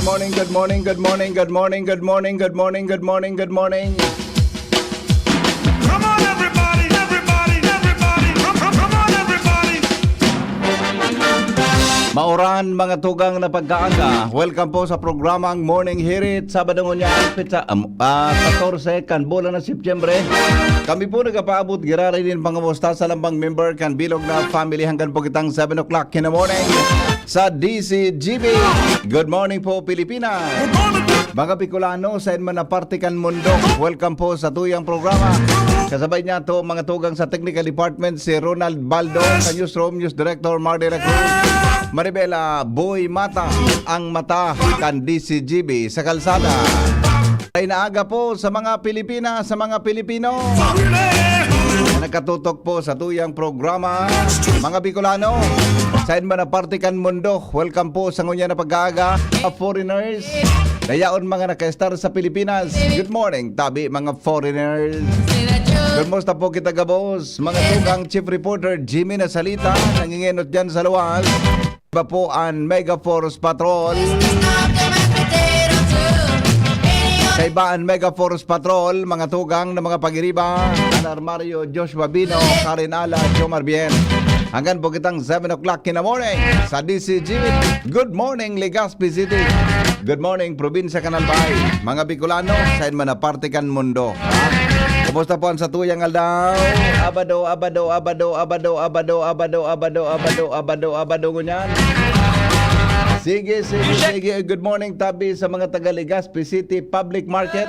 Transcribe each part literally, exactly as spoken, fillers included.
Good morning, good morning, good morning, good morning, good morning, good morning, good morning, good morning. Come on, everybody, everybody, everybody. Come, come, come on, everybody. Mauran, mga tugang na pagkaaga. Welcome po sa programang Morning Hirit, Sabado ngunyan, petsa, um, ah, katorse kan bulan na Setyembre. Kami po nagapaabot giraray nin pangamusta sa lambang member kan bilog na family hanggang po kitang seven o'clock in the morning sa D C G B. Good morning po, Pilipinas. Mga Bicolano, sain man na parte kan mundo, welcome po sa tuyang programa. Kasabay niya to, mga tugang sa technical department, si Ronald Baldo, sa newsroom, news director, Mar de la Cruz, Maribela Boy Mata, ang mata kan D C G B sa kalsada. Ay naaga po sa mga Pilipina, sa mga Pilipino na nakatutok po sa tuyang programa. Mga Bicolano, sain man na parte kan mundo, welcome po sa ngunyan na pag-aaga. Mga foreigners, dayaon mga naka-star sa Pilipinas. Good morning, tabi mga foreigners. Kumusta po kita gabos? Mga tugang chief reporter, Jimmy Nasalita, nangingenot dyan sa luwas. Iba po an Mega Force Patrol. Sa iba an Mega Force Patrol, mga tugang na mga pagiriba, Alar Mario, Joshua Bino, Karen Ala, Jomar Bien. Hanggang po kitang seven o'clock in the morning sa D C G. Good morning, Legazpi City. Good morning, Probinsya kan Albay. Mga Bicolano, sain man na parte kan mundo. Kumusta po ang satuyang aldaw? Abado, abado, abado, abado, abado, abado, abado, abado, abado, abado, ngunyan. Sige, sige, sige. Good morning, tabi sa mga taga Legazpi City Public Market.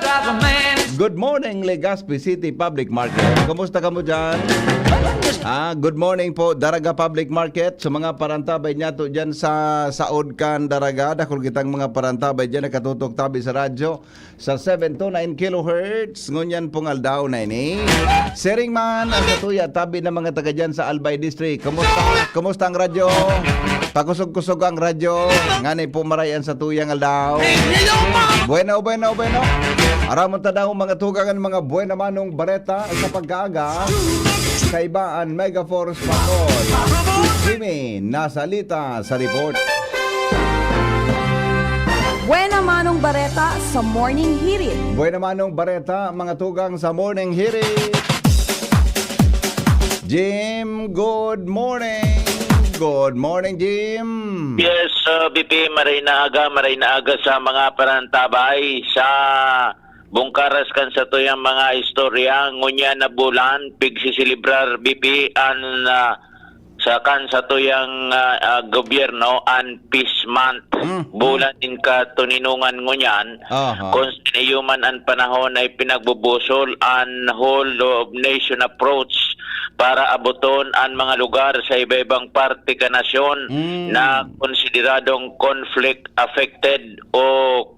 Good morning, Legazpi City Public Market. Kumusta kamo dyan? Ah, good morning po, Daraga Public Market. Sa mga parantabay niyato dyan sa saod kan Daraga, dakul kitang mga parantabay dyan nakatutok tabi sa radyo sa seven two nine kilohertz. Ngunyan pong aldaw na ini. Siring man, ang satuya tabi ng mga taga dyan sa Albay District. Kumusta? Kumusta ang radyo? Pakusog-kusog ang radyo. Ngani po maray ang satuyang aldaw. Bueno, bueno, bueno. Aramon ta daw mga tugang an mga buena manong bareta sa pagkaaga. Sa iba an Mega Force Patrol. Si Jimmy Nasalita sa report. Buena manong bareta sa Morning Hirit. Buena manong bareta, mga tugang sa Morning Hirit. Jim, good morning. Good morning, Jim. Yes, uh, B P, maray na aga, maray na aga sa mga parantabay sa bungkaras kan satuyang mga istorya. Ngunyan na bulan, pigsiselebrar, B P, an ah, sa kan satuyang ah, ah, gobyerno an Peace Month. Mm. Bulan nin katoninongan ngunyan, Aha. Kung sa iyo man an panahon ay pinagbubusol an whole of nation approach para aboton an mga lugar sa iba-ibang parte kan nasyon Mm. na konsideradong conflict affected o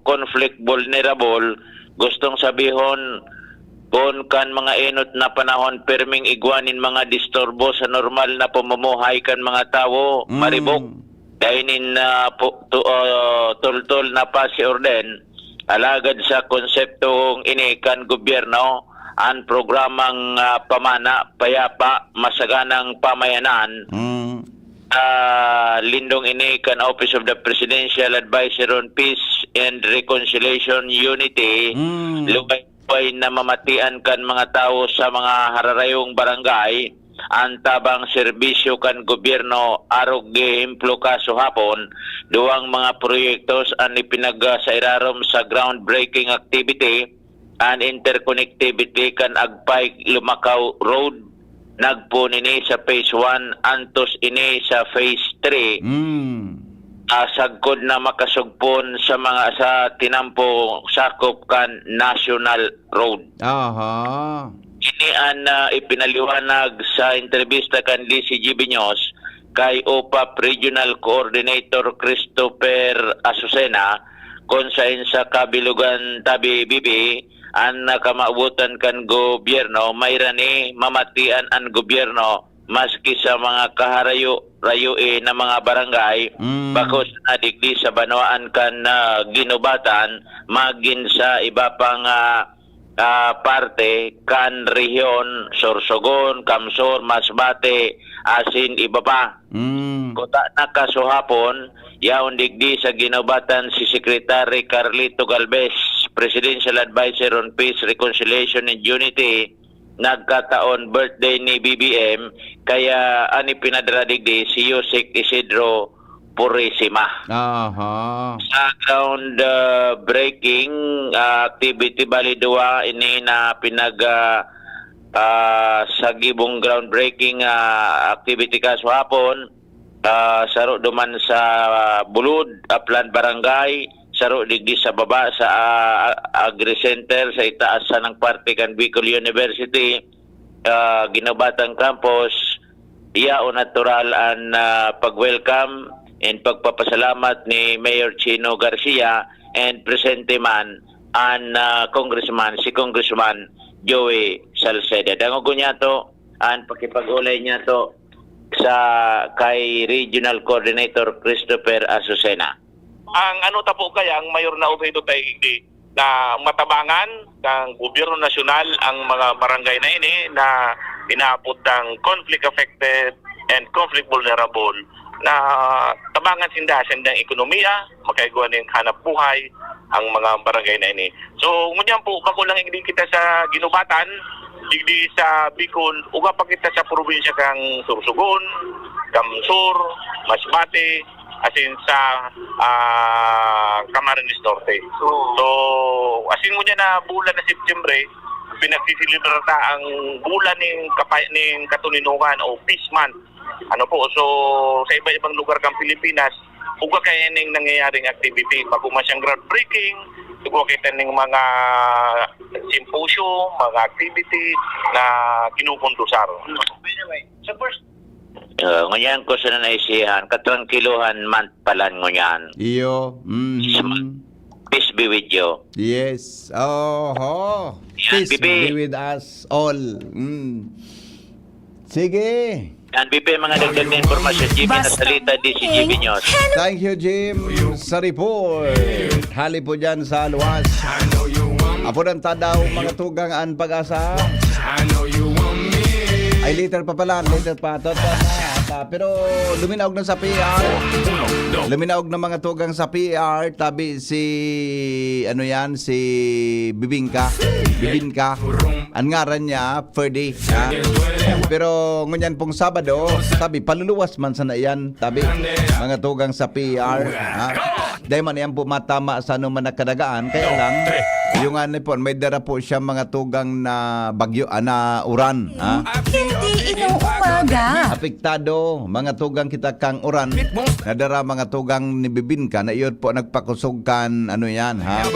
conflict vulnerable, gustong sabihon, kun kan mga enot na panahon pirming igwa nin mga disturbo sa normal na pamumuhay kan mga tawo, Mm. maribok, dai nin ah, pu- tu- ah, tultol na pasiorden. Alagad sa konseptong ini kan gobyerno, an programang ah, pamana, payapa, masaganang pamayanan, Mm. ah, lindong ini kan Office of the Presidential Advisor on Peace and Reconciliation Unity, Mm. luway-luway na mamatian kan mga tawo sa mga hararayong barangay an tabang serbisyo kan gobyerno. Arog gihimplo, kaso hapon, duwang mga proyektos an ipinag sa irarom sa groundbreaking activity, an interconnectivity kan Agpay-Lumacao Road. Nagpoon ini sa Phase one, antos ini sa Phase three, Mm. ah, sagkod na makasugpon sa mga sa tinampo sakop kan National Road. Aha. Ini an ah, ipinaliwanag sa entrebista kan D C G B News kay OPAP Regional Coordinator Christopher Azucena, kun saen sa kabilugan tabi, B P, an nakamawotan kan gobyerno, mayra ni mamatian an gobyerno maski sa mga kaharayo-rayo na mga barangay, Mm. bakos na digdi sa banwaan kan ah, Guinobatan, magin sa iba pang ah, ah, parte kan rehiyon, Sorsogon, Kamsur, Masbate, asin iba pa. Mm. Kuta na kasuhapon, yaon digdi sa Guinobatan si Secretary Carlito Galvez, Presidential Advisor on Peace, Reconciliation and Unity, nagkataon birthday ni B B M, kaya an ipinadara digdi si Yusek Isidro Purisima. Aha. Sa ground, ah, breaking, ah, activity, bali duwa ini na pinag, ah, ah, sa gibong groundbreaking, ah, activity kasuhapon, ah, saro duman sa Bulod, Aplan Barangay, saro digdi sa baba sa, ah, Agri Center, sa itaas sanang parte kan Bicol University, ah, Guinobatan Campus. Yaon natural an, ah, pag-welcome and pagpapasalamat ni Mayor Chino Garcia and presente man an, ah, Congressman, si Congressman Joey Salceda. Dangogon niya to, an pakipag-olay niya to sa kay Regional Coordinator Christopher Azucena. Ang ano ta po kaya, ang mayor na obheto ta igdi na matabangan ng gobyerno nasyonal ang mga barangay na ini na inaapod ng conflict affected and conflict vulnerable, na tabangan sinda, sindang ekonomiya, makaigwa ning hanap buhay ang mga barangay na ini. So, ngunyan po, bako lang igdi kita sa Guinobatan, digdi sa Bicol, uga pa kita sa probinsya kang Sorsogon, Kamsur, Masbate, asin sa, ah, Camarines Norte. So, asin ngunyan na bulan na Setyembre, pinagsiselebrar ta ang bulan ning kapay-, ning katoninongan o Peace Month. Ano po, so, sa iba-ibang lugar kang Pilipinas, uga kaya ning nangyayaring activity. Bako man siyang groundbreaking, uga kita ning mga symposium, mga activity na kinukundusar. By the way, sa first Ah, ngunyan ko sana naisihan, katrankiluhan man palan ngunyan. Iyo. Mhm. Peace be with you. Yes. Oho. Yan, Peace Bibi. Be with us all. Mm. Sige. Yan, Bibi, mga dagdag na impormasyon, G B na Basta salita, D C G B News. Thank you, Jim, sa report. Hali po dyan sa luwas. Apo ng tadaw, mga tugang an pag-asa. Ay, later pa pala, later pa. Totoo na. Ah, pero luminaog na sa P R. Luminaog na mga tugang sa P R. Tabi si, ano yan, si Bibingka. Bibingka. An ngaran niya, Ferdy. Ha? Pero ngunyan pong Sabado, tabi, paluluwas man sana yan. Tabi, mga tugang sa P R. Ha? Dahil man yan po matama sa anuman na kadagaan. Kaya lang, yung ano po, may dara po siya mga tugang na bagyo, ah, na uran. Ha? Hindi ito umaga. Apektado, mga tugang kita kang uran. Nadara mga tugang ni Bibingka na iyon po nagpakusog kan, ano yan, ha?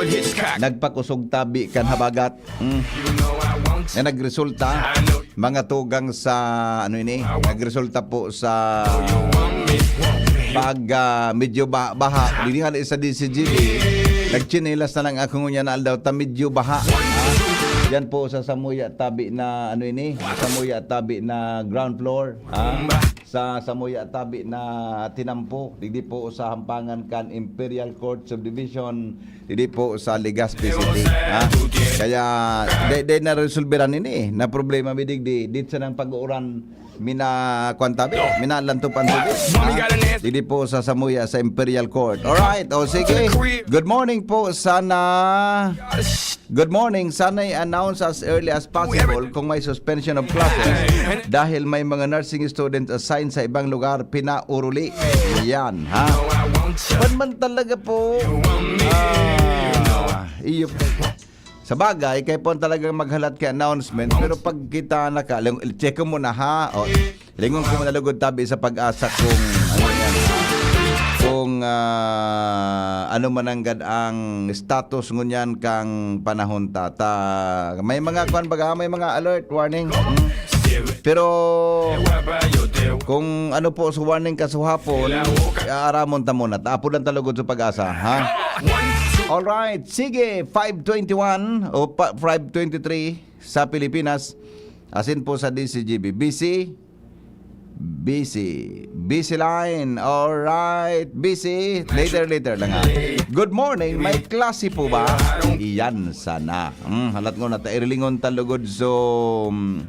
Nagpakusog tabi kan habagat. Mm. Na nagresulta, mga tugang sa, ano ini, nagresulta po sa pag, ah, medyo ba-, baha. Dili nga sa D C G B, nagtsinelas na lang ako ngunyan na aldaw ta medyo baha. Yan po sa Samuya tabi na, ano ini, Samuya tabi na ground floor. Ah, sa Samuya tabi na tinampo, digdi po sa hampangan kan Imperial Court Subdivision, digdi po sa Legazpi City. Ah, kaya de, de na resolveran ini, eh, na problema mi digdi, dit sa nang pag-uuran, mina, kwan tabi, minalantopan tabi. Ah, digdi po sa Samuya sa Imperial Court. Alright, o sige. Good morning po, sana. Good morning. Sana i-announce as early as possible kung may suspension of classes dahil may mga nursing students assigned sa ibang lugar, pinauruli. Yan, ha? Man, man talaga po. Ah, iyo. Sa bagay, kaya po talagang maghalat kay announcement, pero pag kita naka, check mo na, ha? O, lingon ko na lugod tabi sa pag-asa kung ano yan. Kung, ah, ano man nanggad ang status ngunyan kang panahon ta, ta, may mga kwan baga, may mga alert, warning. Hmm. Pero kung ano po sa warning kasuhapon, aaramon ta muna. Taapod lang ta lugod sa pag-asa, ha? Alright, sige, five twenty-one o pa, five twenty-three sa Pilipinas. Asin po sa D C G B. Busy? Busy. Busy line. Alright. Busy. Later, later lang ha. Good morning. May klase po ba? iyan sana. Hmm, halat ko na ta irilingon ta lugod. So, mm,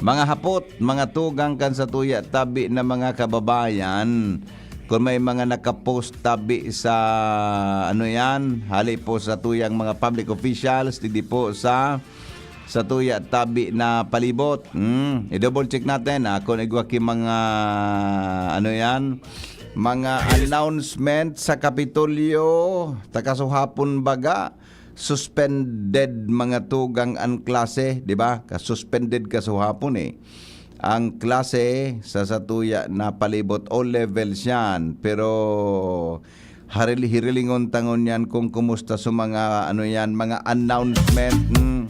mga hapot, mga tugang kan satuya tabi na mga kababayan, kung may mga nakapost tabi sa, ano yan, hali po sa tuyang mga public officials, digdi po sa, sa tuya tabi na palibot. Hmm, i-double check natin, ah, kung igwa ki mga, ano yan, mga announcement sa Kapitolyo, takasuhapon baga, suspended mga tugang an klase, di ba? Ka-suspended kasuhapon eh. Ang klase sa satuya na palibot, all levels yan. Pero haril-, hirilingon tangon yan kung kumusta sa mga, ano yan, mga announcement, hmm,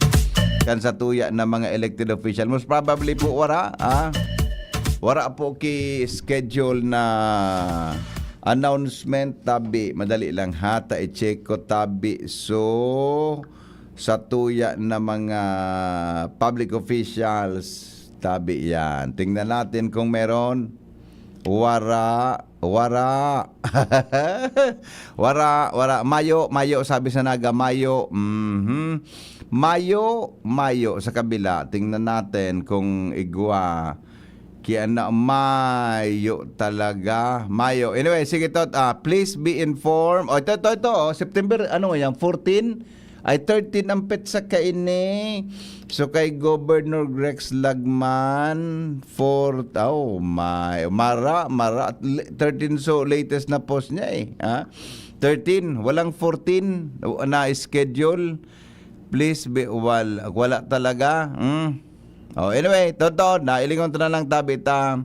kan satuya na mga elected official. Most probably po, wara, ah? Wara po ki-schedule na announcement tabi. Madali lang ha, ta i-check ko tabi. So, satuya na mga public officials, tabi yan. Tingnan natin kung meron. Wara, wara. Wara, wara. Mayo, mayo, sabi sa Naga, mayo. Mhm. Mayo, mayo. Sa kabila, tingnan natin kung igwa. Kaya na mayo talaga. Mayo. Anyway, sige, Tot. Ah, please be informed. O, ito, ito, ito. Oh, September, ano yan? Fourteen? Ay, thirteen ang petsa kaini. So, kay Governor Rex Lagman, four, oh, my. Mara, mara. Thirteen, so, latest na post niya eh. Ha? Thirteen. Walang fourteen na schedule. Please be, wal-, wala talaga. Hmm. Oh, anyway, totoo, nailingon ta na lang tabi ta.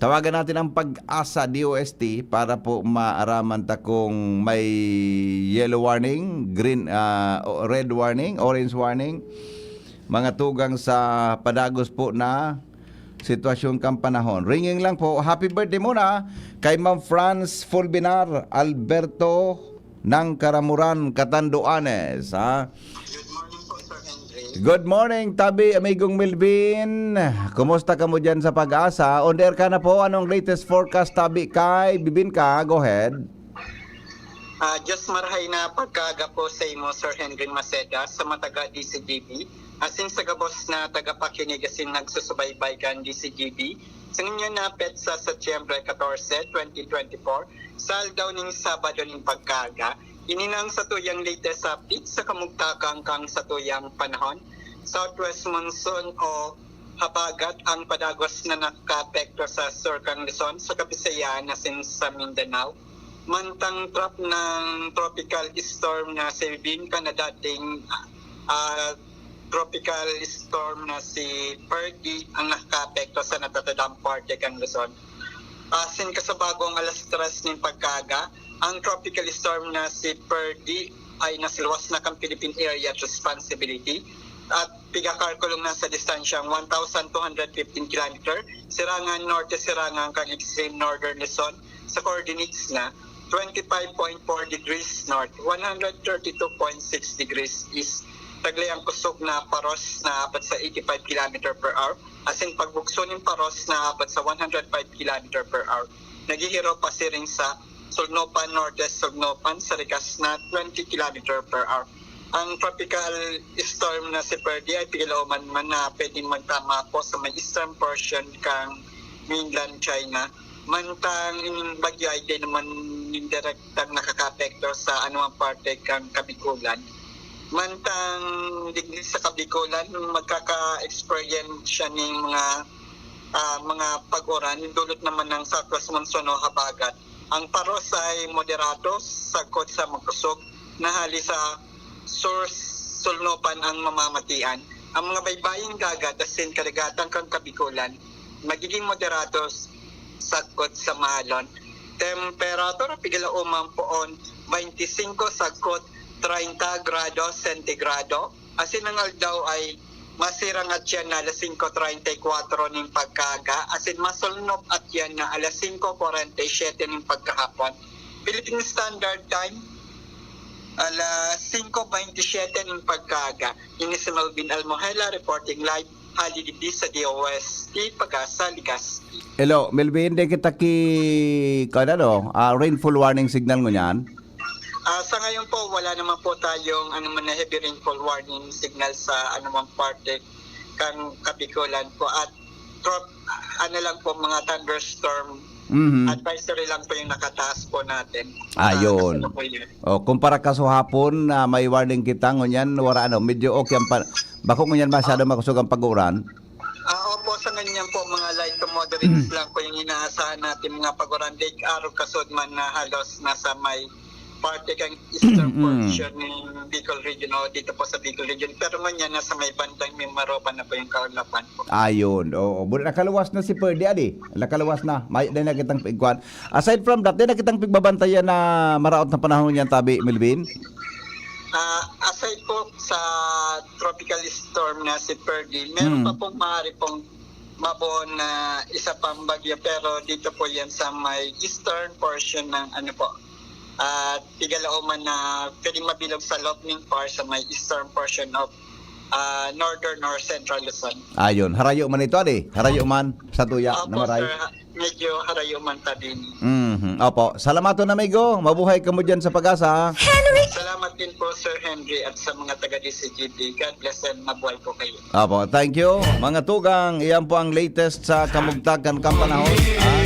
Tawagan natin ang Pag-asa D O S T para po maaraman ta kung may yellow warning, green, ah, o-, red warning, orange warning. Mga tugang sa padagos po na sitwasyon kan panahon. Ringing lang po. Happy birthday muna kay Ma'am Franz Fulbinar Alberto ng Karamuran, Catanduanes, ha? Good morning po, Sir Henry. Good morning, tabi, amigong Melvin. Kumusta ka mo dyan sa Pag-asa? On air ka na po. Anong latest forecast, tabi, kay Bibin ka? Go ahead. Ah, Diyos marahay na pagkaaga po sa imo, Sir Henry Maceda, sa mga taga D C G B, asin sa gabos na tagapakinig asin nagsusubaybay kan D C G B. Sa ngunyan na petsa, Setyembre katorse, twenty twenty-four, sa aldaw ning Sabado ning pagkaaga, ini na ang satuyang latest update sa kamugtakan kan satuyang panahon. Southwest monsoon o habagat ang padagos na nakaapekto sa sur kan Luzon, sa Kabisayaan asin sa Mindanao. Mantang trap ng tropical storm na si Vin kan dating, ah, tropical storm na si Perdi ang nakakaapekto sa natatadang parte kan Luzon. Asin kasabagong alas tres nin pagkaaga, ang tropical storm na si Perdi ay nasa luwas na kan Philippine Area of Responsibility at pigakalkulong na sa distansyang one thousand two hundred fifteen kilometer, sirangan norte, sirangan kan extreme northern Luzon, sa coordinates na twenty-five point four degrees north, one hundred thirty-two point six degrees east. Taglay ang kusog na paros na apat sa eighty-five kilometer per hour, asin pagbugso nin paros na apat sa one hundred five kilometer per hour. Naghihiraw pasiring sa Sulnopan, Northwest Sulnopan, sa rikas na twenty kilometer per hour. Ang tropical storm na si Perdi ay pigilauman man na pwedeng magtama po sa may eastern portion kan mainland China. Mantang ining bagyo ay di naman direktang nakakaapekto sa anumang parte kan Kabikulan. Mantang digdi sa Kabikulan, magkaka-experience siya ning mga, ah, mga pag-uran, dulot naman ng southwest monsoon o habagat. Ang paros ay moderato, sagkod sa magkusog, na hali sa sur sulnopan ang mamamatian. Ang mga baybaying dagat asin karagatan kan Kabikulan magiging moderato, sagkod sa maalon. Temperatura, pigilauman poon, twenty-five sagkod treinta grado sentigrado. Asin ang aldaw ay masirang atyan na alas singko treinta y cuatro nin pagkaaga, asin masulnop atyan na alas singko kwarenta y siyete nin pagkahapon. Philippine Standard Time, alas singko baynte siyete nin pagkaaga. Ini si Melvin Almohela reporting live hali digdi sa D O S T Pag-asa, Legazpi. Hello, Melvin, di kita ki, kuwan, ano, ah, rainfall warning signal ngunyan? Ah, sa ngayon po, wala naman po tayong ano man na heavy rainfall warning signal sa anumang parte kan Kabikolan po at trop, ano lang po, mga thunderstorm Mhm. advisory lang po yung nakataas po natin. Ah, Ayun. kasalukuyan. O, kumpara ka sa hapon na may warning kita, ngunyan, wala ano, medyo okay ang pa-, bako ngunyan masyado Ah. makusog ang pag-uuran. Ah, opo, sa ngunyan po, mga light to moderate lang po yung inaasahan natin, mga pag-uran. Daig arog kasod man na halos nasa may parte kan eastern Mm. portion ng Bicol Region o dito po sa Bicol Region. Pero ngunyan, nasa may bandang may maroba na po yung kaulapan po. Ayun, oo. Bu-, nakaluwas na si Purdy, adi? Nakaluwas na. May, di na kitang pigkuhan. Aside from that, di na kitang pigbabantayan na maraot na panahon yan, tabi, Melvin? Ah, aside po sa tropical storm na si Purdy, meron Hmm. pa pong maaari pong mabuo na isa pang bagyo, pero dito po yan sa may eastern portion ng ano po, ah, Tigalauman na pwedeng mabilog sa Lopning Par sa may eastern portion of, ah, northern or central Luzon. Ayun, harayo man ito, adi? Harayo man, sa tuya, Opo, na maray? sir. Ha-, medyo harayo man ta din. Mhm. Opo. Salamaton, amigo. Mabuhay kamo dyan sa Pag-asa, ha? Salamat din po, Sir Henry, at sa mga taga D C G B. God bless and mabuhay po kayo. Opo, thank you. Mga tugang, iyan po ang latest sa kamugtakan kan panahon. Ah,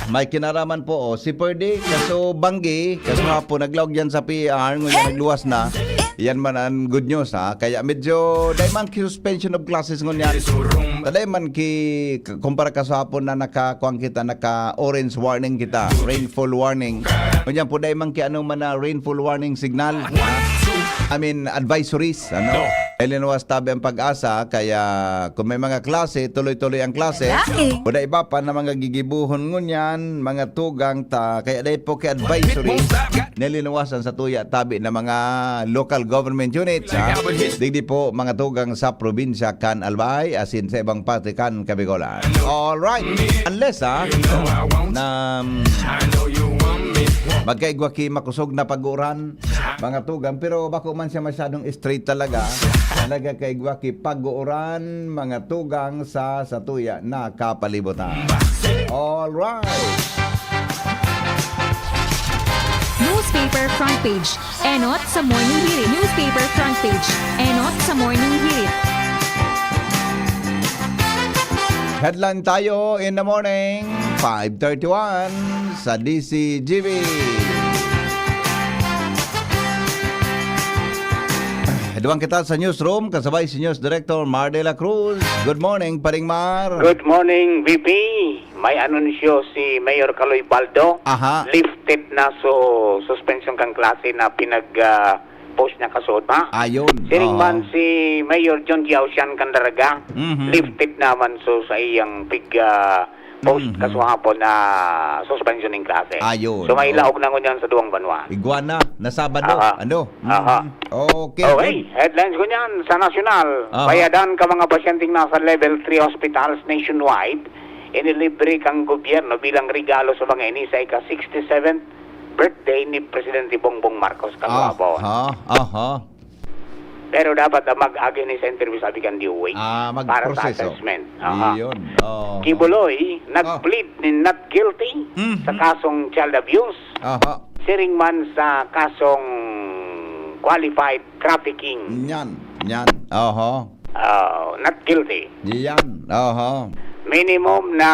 may kinaraman po, oh, si Purdy, kaso banggi, kaso nga po, naglaog yan sa P A R, ngunyan nagluwas na. Yan man ang good news, ha? Kaya medyo, dahil man ki suspension of classes ngunyan. Dahil man ki, k-, kumpara ka sa hapon na naka, kuwan kita, naka-orange warning kita, rainfall warning. Ngunyan po, dahil man ki ano man na rainfall warning signal, ha? I mean, advisories, ano? Dahil linuwas tabi ang Pag-asa, kaya kung may mga klase, tuloy-tuloy ang klase. Laki. Wala iba pa na mga gigibuhon ngunyan, mga tugang ta, kaya dahil po kay advisory, nilinuwasan sa tuya tabi na mga local government units, ha? Digdi po, mga tugang sa probinsya kan Albay, asin sa ibang parte kan Kabigolan. Alright. Unless, ha, na, mm, magkaigwa ki makusog na pag-uuran, mga tugang, pero bako man siya masyadong straight talaga. Talaga kaigwa ki pag-uuran, mga tugang sa satuya na kapalibutan. Alright. Newspaper front page. Enot sa Morning Hirit. Newspaper front page. Enot sa Morning Hirit. Headline tayo in the morning, five thirty-one sa D C G B. Duwang kita sa newsroom, kasabay si News Director Mar de la Cruz. Good morning, Paring Mar. Good morning, V P. May anunsyo si Mayor Kaloy Baldo. Aha. Lifted na so suspension kan klase na pinag, ah, post niya kasod, ha? Ayun. Siring Oo. man si Mayor John G. Ausian kan Daraga, Mhm. lifted naman so sa iyang pig, ah, post Mhm. kaswahapon na suspension ning klase. Ayun. So, may Oo. laog na ngunyan sa duwang banwa. Iguana, na Sabado. Aha. Ano? Aha. Mhm. Okay, Okay. good. Headlines ngunyan sa nasyonal. Aha. Bayadan ka mga pasyenteng nasa level three hospitals nationwide, inilibre kang gobyerno bilang regalo sa mga ini sa ika-sixty-seventh birthday ni Presidente Bongbong Marcos kan Aha, hapon. aha. Pero dapat, ah, mag-agi ni sa interview, sabi kan D O H, Ah, para sa magproseso. assessment. Aha. Iyon. Oo. Quiboloy, Ah. nag-plead ni not guilty Mhm. sa kasong child abuse. Aha. Siring man sa kasong qualified trafficking. Yan, yan. Oho. Oh, not guilty. Yan, oho. Minimum na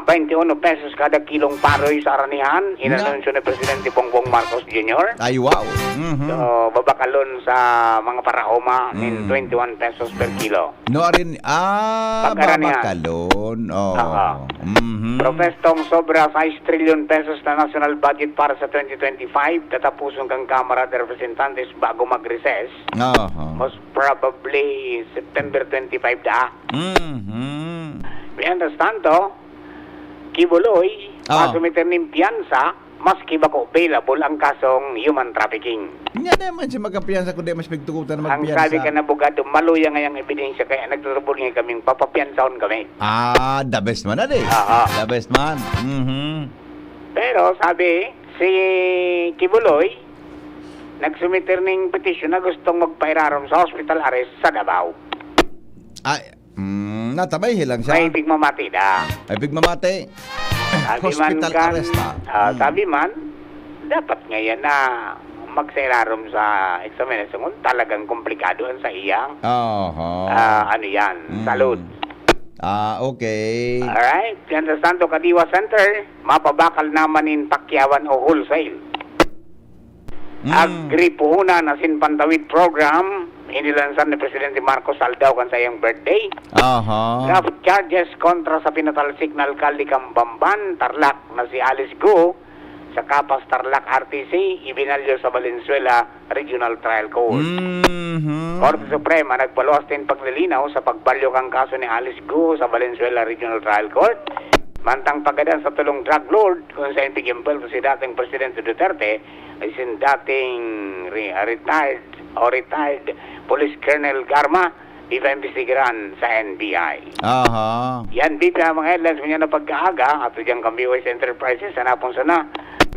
twenty-one pesos kada kilong paroy sa Aranihan, Na- inanunsyo ni Presidente Bongbong Marcos Junior. Ay, wow. Mhm. So, babakalon sa mga paraoma nin Mm. twenty-one pesos per kilo. No, arin, ah, Pag-Aranihan. babakalon. Oo. Aha. Mhm. Profes Tong, sobra sais trilyon pesos na national budget para sa twenty twenty-five, tatapuson kan Kamara de Representantes bago mag-recess. Aha. Most probably September twenty-five da. Mhm. Mientras tanto, Quiboloy, Ah. masumiter nin piyansa, maski bako bailable ang kasong human trafficking. Nga naman siya magkapiyansa kundi mas pigtugutan na Ang magpiyansa. sabi kan abogado, maluya ngayang ebidensya, kaya nagtutubod ngayon kaming papapiyansahon kami. Ah, the best man na di. Aha. The best man. Mhm. Pero sabi, si Quiboloy, nagsumiter ning petisyon na gustong magpairarom sa hospital arrest sa Davao. Ay, mm, natabay hilang siya. May pigmamati da. Ay, pigmamati. Sabi man Hospital kan, arrest, ah. ah, Mm. sabi man, Dapat ngayon na magsairarom sa eksaminasyon kung talagang komplikado ang sa iyang, Oho. ah, ano yan, Mm. salud. Ah, okay. Alright. Yan sa Santo Kadiwa Center, mapabakal naman in pakyawan o wholesale. Mm. Agripuhunan asin Pantawid Program, inilansan ni Presidente Marcos Aldaw kan sa iyang birthday. Aha. Graft charges kontra sa pinatalsik na alkalde kan Bamban, Tarlac na si Alice Go, sa Capas Tarlac R T C, ibinalyo sa Valenzuela Regional Trial Court. Mhm. Korte Suprema nagpaluwas nin paglilinaw sa pagbalyo kan kaso ni Alice Go sa Valenzuela Regional Trial Court. Mantang pagadan sa tulong drug lord, kung sa impigimpal si dating Presidente Duterte, ay sin dating re-, retired o retired Police Colonel Garma, di pa imbestigaran sa N B I. Aha. Yan, B P, ang mga headlines ngunyan na pagkaaga, ato dyan kan P Y S Enterprises, hanapon sana,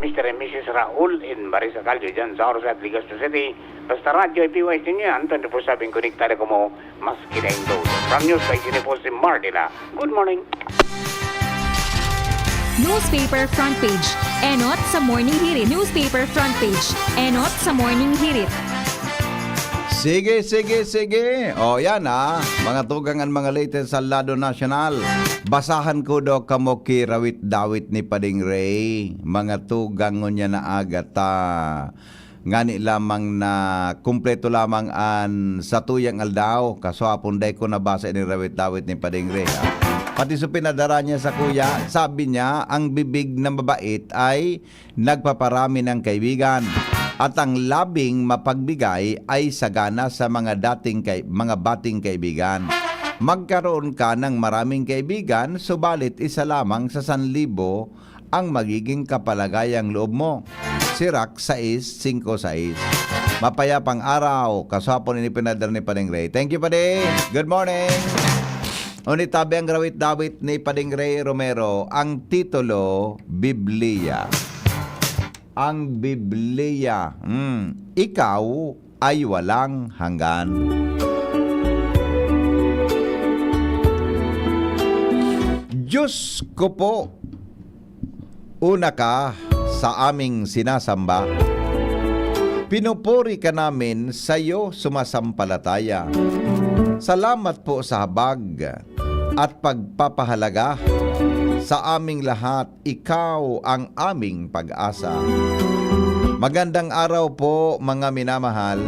Mister and Missus Raul and Marisa Caldo dyan sa Orsa at Legazpi City. Basta radyo ay P Y S ninyo yan, twenty-four seven konektado kamo, maski daing load. From News by Jenny Fosi Mardila. Good morning. Newspaper front page. Enot sa Morning Hirit. Newspaper front page. Enot sa Morning Hirit. Sige, sige, sige. O, yan, ah. Mga tugang an mga latest sa lado nasyonal. Basahan ko daw kamo ki rawit-dawit ni Pading Ray. Mga tugang ngunyan na aga ta. Ngani lamang na kumpleto lamang an satuyang aldaw. Kaswapon, dai ko nabasa ini rawit-dawit ni Pading Ray, ha. Pati sa pinadara niya sa kuya, sabi niya, ang bibig na mabait ay nagpaparami ng kaibigan, at ang labing mapagbigay ay sagana sa mga dating kai-, mga bating kaibigan. Magkaroon ka ng maraming kaibigan, subalit isa lamang sa sanlibo ang magiging kapalagayang loob mo. Sirach sais singko sais. Mapayapang araw, kaswapon ini pinadara ni Pading Ray. Thank you, Padi. Good morning. Unitabi ang rawit-dawit ni Pading Ray Romero. Ang titulo, Biblia. Ang Biblia. Hmm. Ikaw ay walang hanggan. Diyos ko po, una ka sa aming sinasamba. Pinupuri ka namin, sa'yo sumasampalataya. Salamat po sa habag at pagpapahalaga sa aming lahat. Ikaw ang aming pag-asa. Magandang araw po, mga minamahal.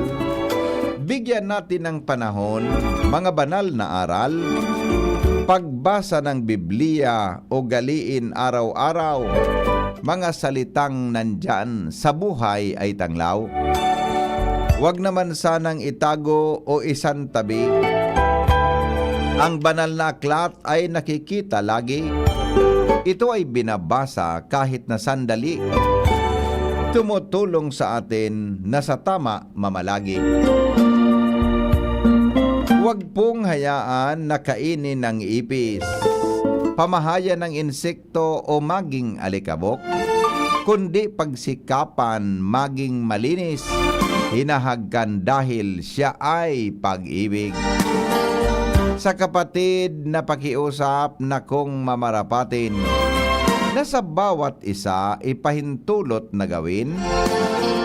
Bigyan natin ng panahon, mga banal na aral, pagbasa ng Biblia, ugaliin araw-araw, mga salitang nandyan sa buhay ay tanglaw. Huwag naman sanang itago o isantabi. Ang banal na aklat ay nakikita lagi. Ito ay binabasa kahit na sandali. Tumutulong sa atin na sa tama mamalagi. Huwag pong hayaan na kainin ng ipis, pamahayan ng insekto o maging alikabok, kundi pagsikapan maging malinis, hinahagkan dahil siya ay pag-ibig. Sa kapatid na pakiusap na kung mamarapatin, na sa bawat isa ipahintulot na gawin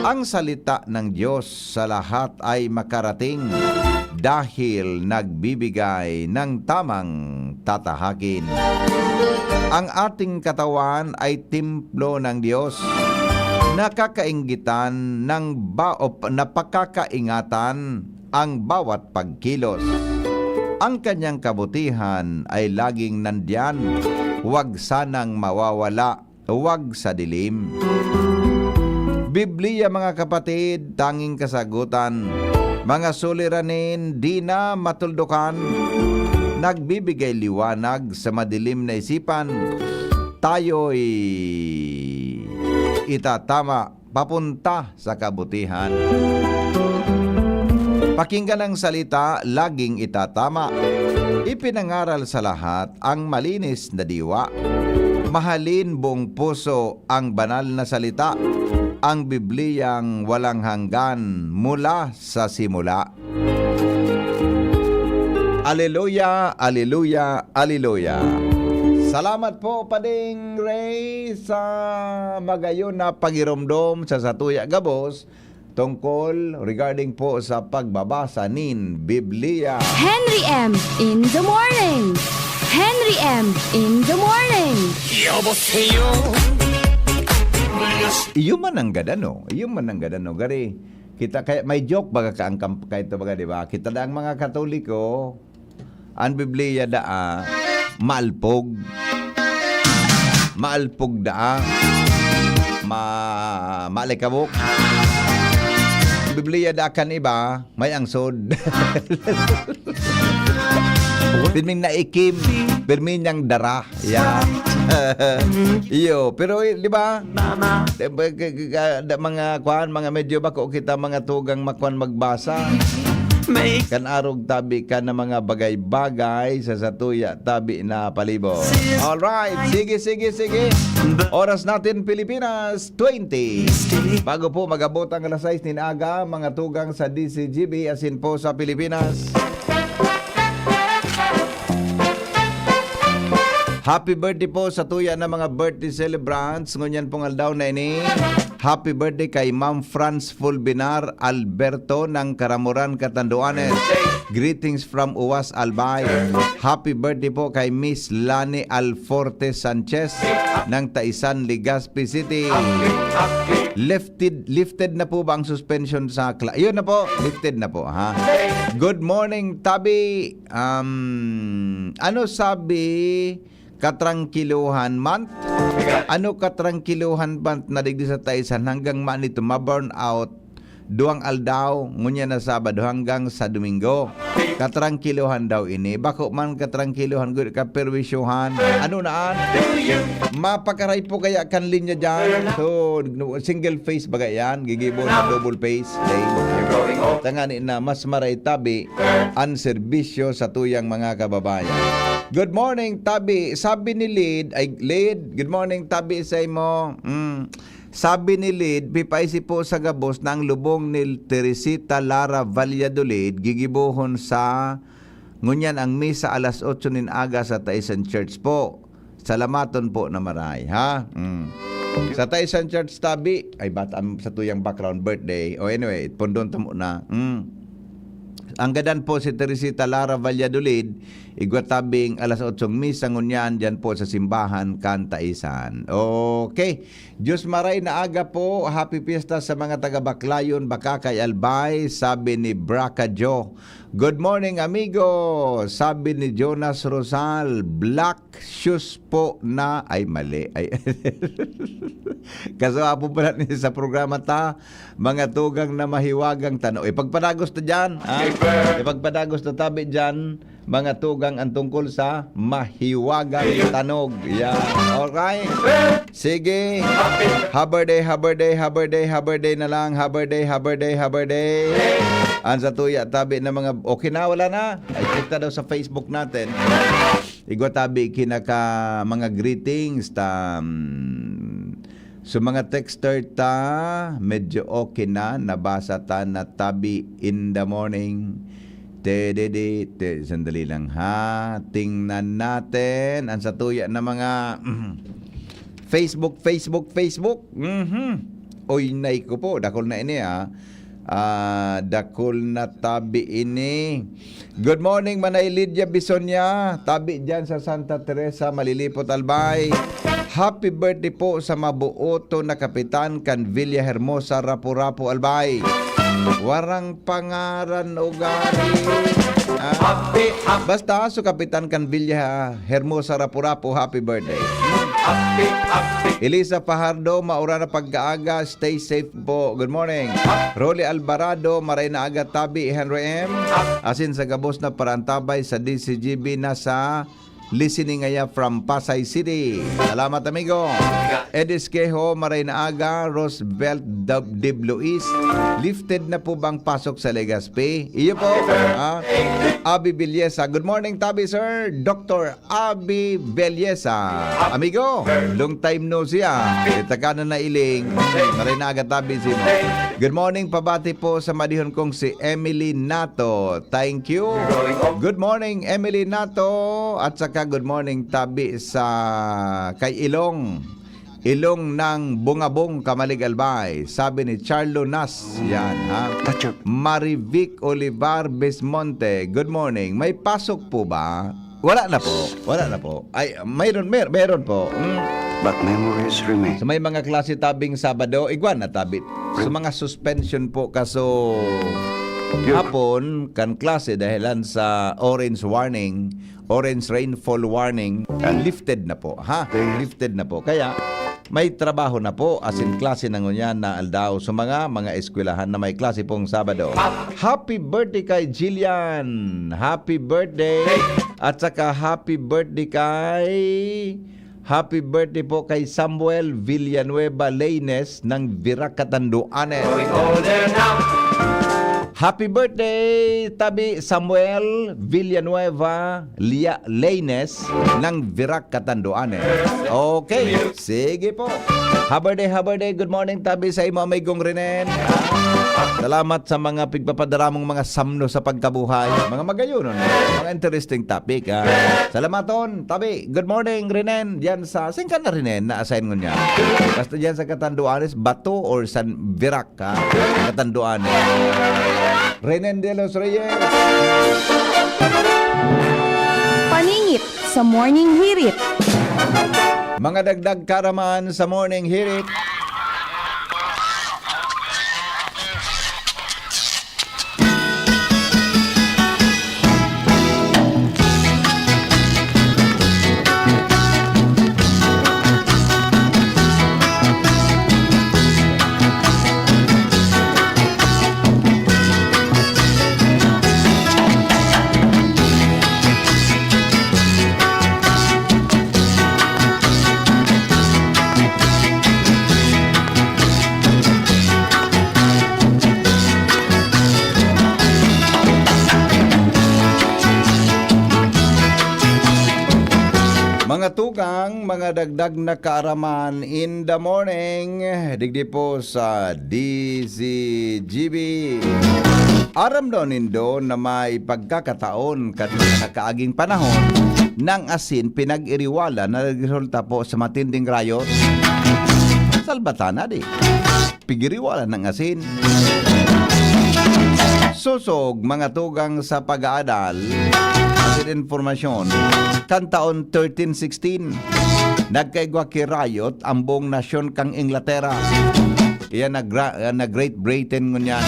ang salita ng Diyos sa lahat ay makarating, dahil nagbibigay ng tamang tatahakin. Ang ating katawan ay templo ng Diyos, nakakainggitan ng ba-, o pa-, napakakaingatan ang bawat pagkilos. Ang kanyang kabutihan ay laging nandiyan, huwag sanang mawawala, huwag sa dilim. Biblia, mga kapatid, tanging kasagutan. Mga suliranin, di na matuldukan. Nagbibigay liwanag sa madilim na isipan. Tayo'y itatama papunta sa kabutihan. Pakinggan ang salita, laging itatama. Ipinangaral sa lahat ang malinis na diwa. Mahalin buong puso ang banal na salita, ang Bibliyang walang hanggan mula sa simula. Aleluya, aleluya, aleluya. Salamat po, Pading Ray, sa magayon na pagiromdom sa satuya gabos tungkol regarding po sa pagbabasa nin Biblia. Henry M in the morning. Henry M in the morning. 여보세요. Iyo man ang gadano. Iyo man ang gadano. Gari, kita kaya may joke baga ka ang kamp-, kaito baga, di ba? Kita na ang mga Katoliko, ang Biblia daa, maalpog. Maalpog daa. Ma-, maalikabok. Ang Biblia daa kan iba, may angsod. Pirming naikim, pirmi niyang dara. Yeah. Iyo, pero, eh, di ba? Eh, ba-, ga-, ga-, ga-, da-, mga kwan, mga medyo bako kita mga tugang makwan magbasa. Kan arog tabi ka na mga bagay-bagay sa satuya tabi na palibot. Alright, sige, sige, sige. Oras natin, Pilipinas, twenty. Bago po mag-abot ang alas sais nin aga, mga tugang sa D Z G B, asin po sa Pilipinas. Happy birthday po sa tuya na mga birthday celebrants ngunyan pong aldaw na ini. Happy birthday kay Ma'am Franz Fulbinar Alberto ng Caramoran, Catanduanes. Greetings from Uwas, Albay. Happy birthday po kay Miss Lani Alforte Sanchez ng Taisan, Legazpi City. Lifted, lifted na po ba ang suspension sa kla-, yun na po, lifted na po, ha? Good morning, Tabi. Um, ano sabi, katrangkiluhan month? Ano katrangkiluhan month na digdi sa Taisan hanggang manito ma-burn out duwang aldaw, ngunyan na Sabado hanggang sa Domingo? Katrangkiluhan daw ini. Bako man katrangkiluhan, gud kaperwisyohan. Ano na an? Mapakaray po kaya kan linya dyan? So, single phase baga yan? Gigibo na double phase? Dahil tangani na mas maray tabi an serbisyo sa tuyang mga kababayan. Good morning, Tabi. Sabi ni Lid, ay, Lid, good morning, Tabi, sa imo. Mm. Sabi ni Lid, pipaisi po sa gabos na ang lubong ni Teresita Lara Valladolid, gigibohon sa ngunyan ang misa alas otso nin aga sa Taisan Church po. Salamaton po na maray, ha? Mm. Sa Taisan Church, Tabi, ay, bata, am, sa tuyang background, birthday. O, anyway, pundon ta muna. Mm. Ang gadan po si Teresita Lara Valladolid, igwa tabing alas otsong misa ngunyan dyan po sa simbahan kan Taisan. Okay. Diyos maray na aga po. Happy fiesta sa mga taga Baclayon, Bacacay, Albay, sabi ni Braca Jo. Good morning, amigo, sabi ni Jonas Rosal. Black shoes po na, ay, mali. Ay. Kaso apo pala ni sa programa ta, mga tugang na mahiwagang tano. Ipagpadagos ta dyan, ha? Ipagpadagos ta tabi dyan, mga tugang, ang tungkol sa mahiwagang tanog. Yan. Alright. Sige. Happy birthday, happy birthday, happy birthday, happy birthday na lang. Happy birthday, happy birthday, happy birthday. Ang sa tuya, tabi na mga, okay na, wala na. Ay, check ta daw sa Facebook natin. Igwa tabi, kinaka, mga greetings, ta, mm, so, mga texter ta, medyo okay na, nabasa ta na tabi in the morning. Te, de, de, te, sandali lang, ha. Tingnan natin ang sa tuya na mga, mm, Facebook, Facebook, Facebook. Mhm. Oy, nay ko po, dakul na ini, ah. Ah, dakul na tabi ini. Good morning, Manay Lydia Bisonia. Tabi dyan sa Santa Teresa, Malilipot, Albay. Happy birthday po sa mabuoto na kapitan kan Villa Hermosa, Rapu-Rapu, Albay. Warang pangaran o gari. Ah, basta, so kapitan kan Villa Hermosa, Rapu-Rapu, happy birthday. Elisa Fajardo, maura na pagkaaga, stay safe po. Good morning. Rolly Alvarado, maray na aga tabi, Henry M. Asin sa gabos na parantabay sa D C G B na sa listening aya from Pasay City. Salamat, amigo. Edis Quejo, maray na aga, Roosevelt Dab-, Dib Luis. Lifted na po bang pasok sa Legazpi? Iyo po. Ha? Abi Bilyesa. Good morning, tabi, sir. Doctor Abi Belyesa. Amigo, long time no see, ah. Itaka na nailing. Maray na aga tabi si mo. Good morning, pabati po sa madihon kong si Emily Nato. Thank you. Good morning, Emily Nato. At saka good morning tabi sa kay Ilong. Ilong ng Bungabong, Camalig, Albay. Sabi ni Charlo Nas, yan, ha? Marivic Olivar Bismonte, good morning. May pasok po ba? Wala na po. Wala na po. Ay, mayroon, mer-, meron po. Mm. But memories remain. Sa may mga klase tabing Sabado, igwa na tabi. Sa mga suspension po, kaso hapon, kan klase dahilan sa orange warning, orange rainfall warning, lifted na po, ha? Lifted na po. Kaya, may trabaho na po, as in klase na ngunyan na aldaw sa mga, mga eskwelahan na may klase pong Sabado. Happy birthday kay Jillian! Happy birthday! At saka happy birthday kay, happy birthday po kay Samuel Villanueva Leynes ng Virac, Catanduanes. Happy birthday, tabi Samuel Villanueva Lia-, Leynes ng Virac, Catanduanes. Okay, sige po. Happy birthday, happy birthday. Good morning, tabi sa imo, amigong Renen. Salamat sa mga pigpapadara mong mga samno sa pagkabuhay. Mga magayonon, mga interesting topic, ha. Salamaton, tabi. Good morning, Renen. Diyan sa, saan ka na, Renen, na-assign ngunyan? Basta diyan sa Catanduanes, Bato or San Virac, ha? Catanduanes. Renen de los Reyes. Paningit sa Morning Hirit. Mga dagdag karaman sa Morning Hirit. Mga tugang, mga dagdag na kaaraman in the morning, digdi po sa D Z G B. Aram daw nindo na may pagkakataon kan mga nakaaging panahon nang asin pinag-iriwala na nagresulta po sa matinding riot? Salbatan na di. Pigiriwalan ng asin. Sosog, mga tugang sa pag-aadal, asin informasyon, kan taon thirteen sixteen, nagkaigwa ki riot ang buong nasyon kan Inglaterra. Iyan na gra-, na Great Britain ngunyan.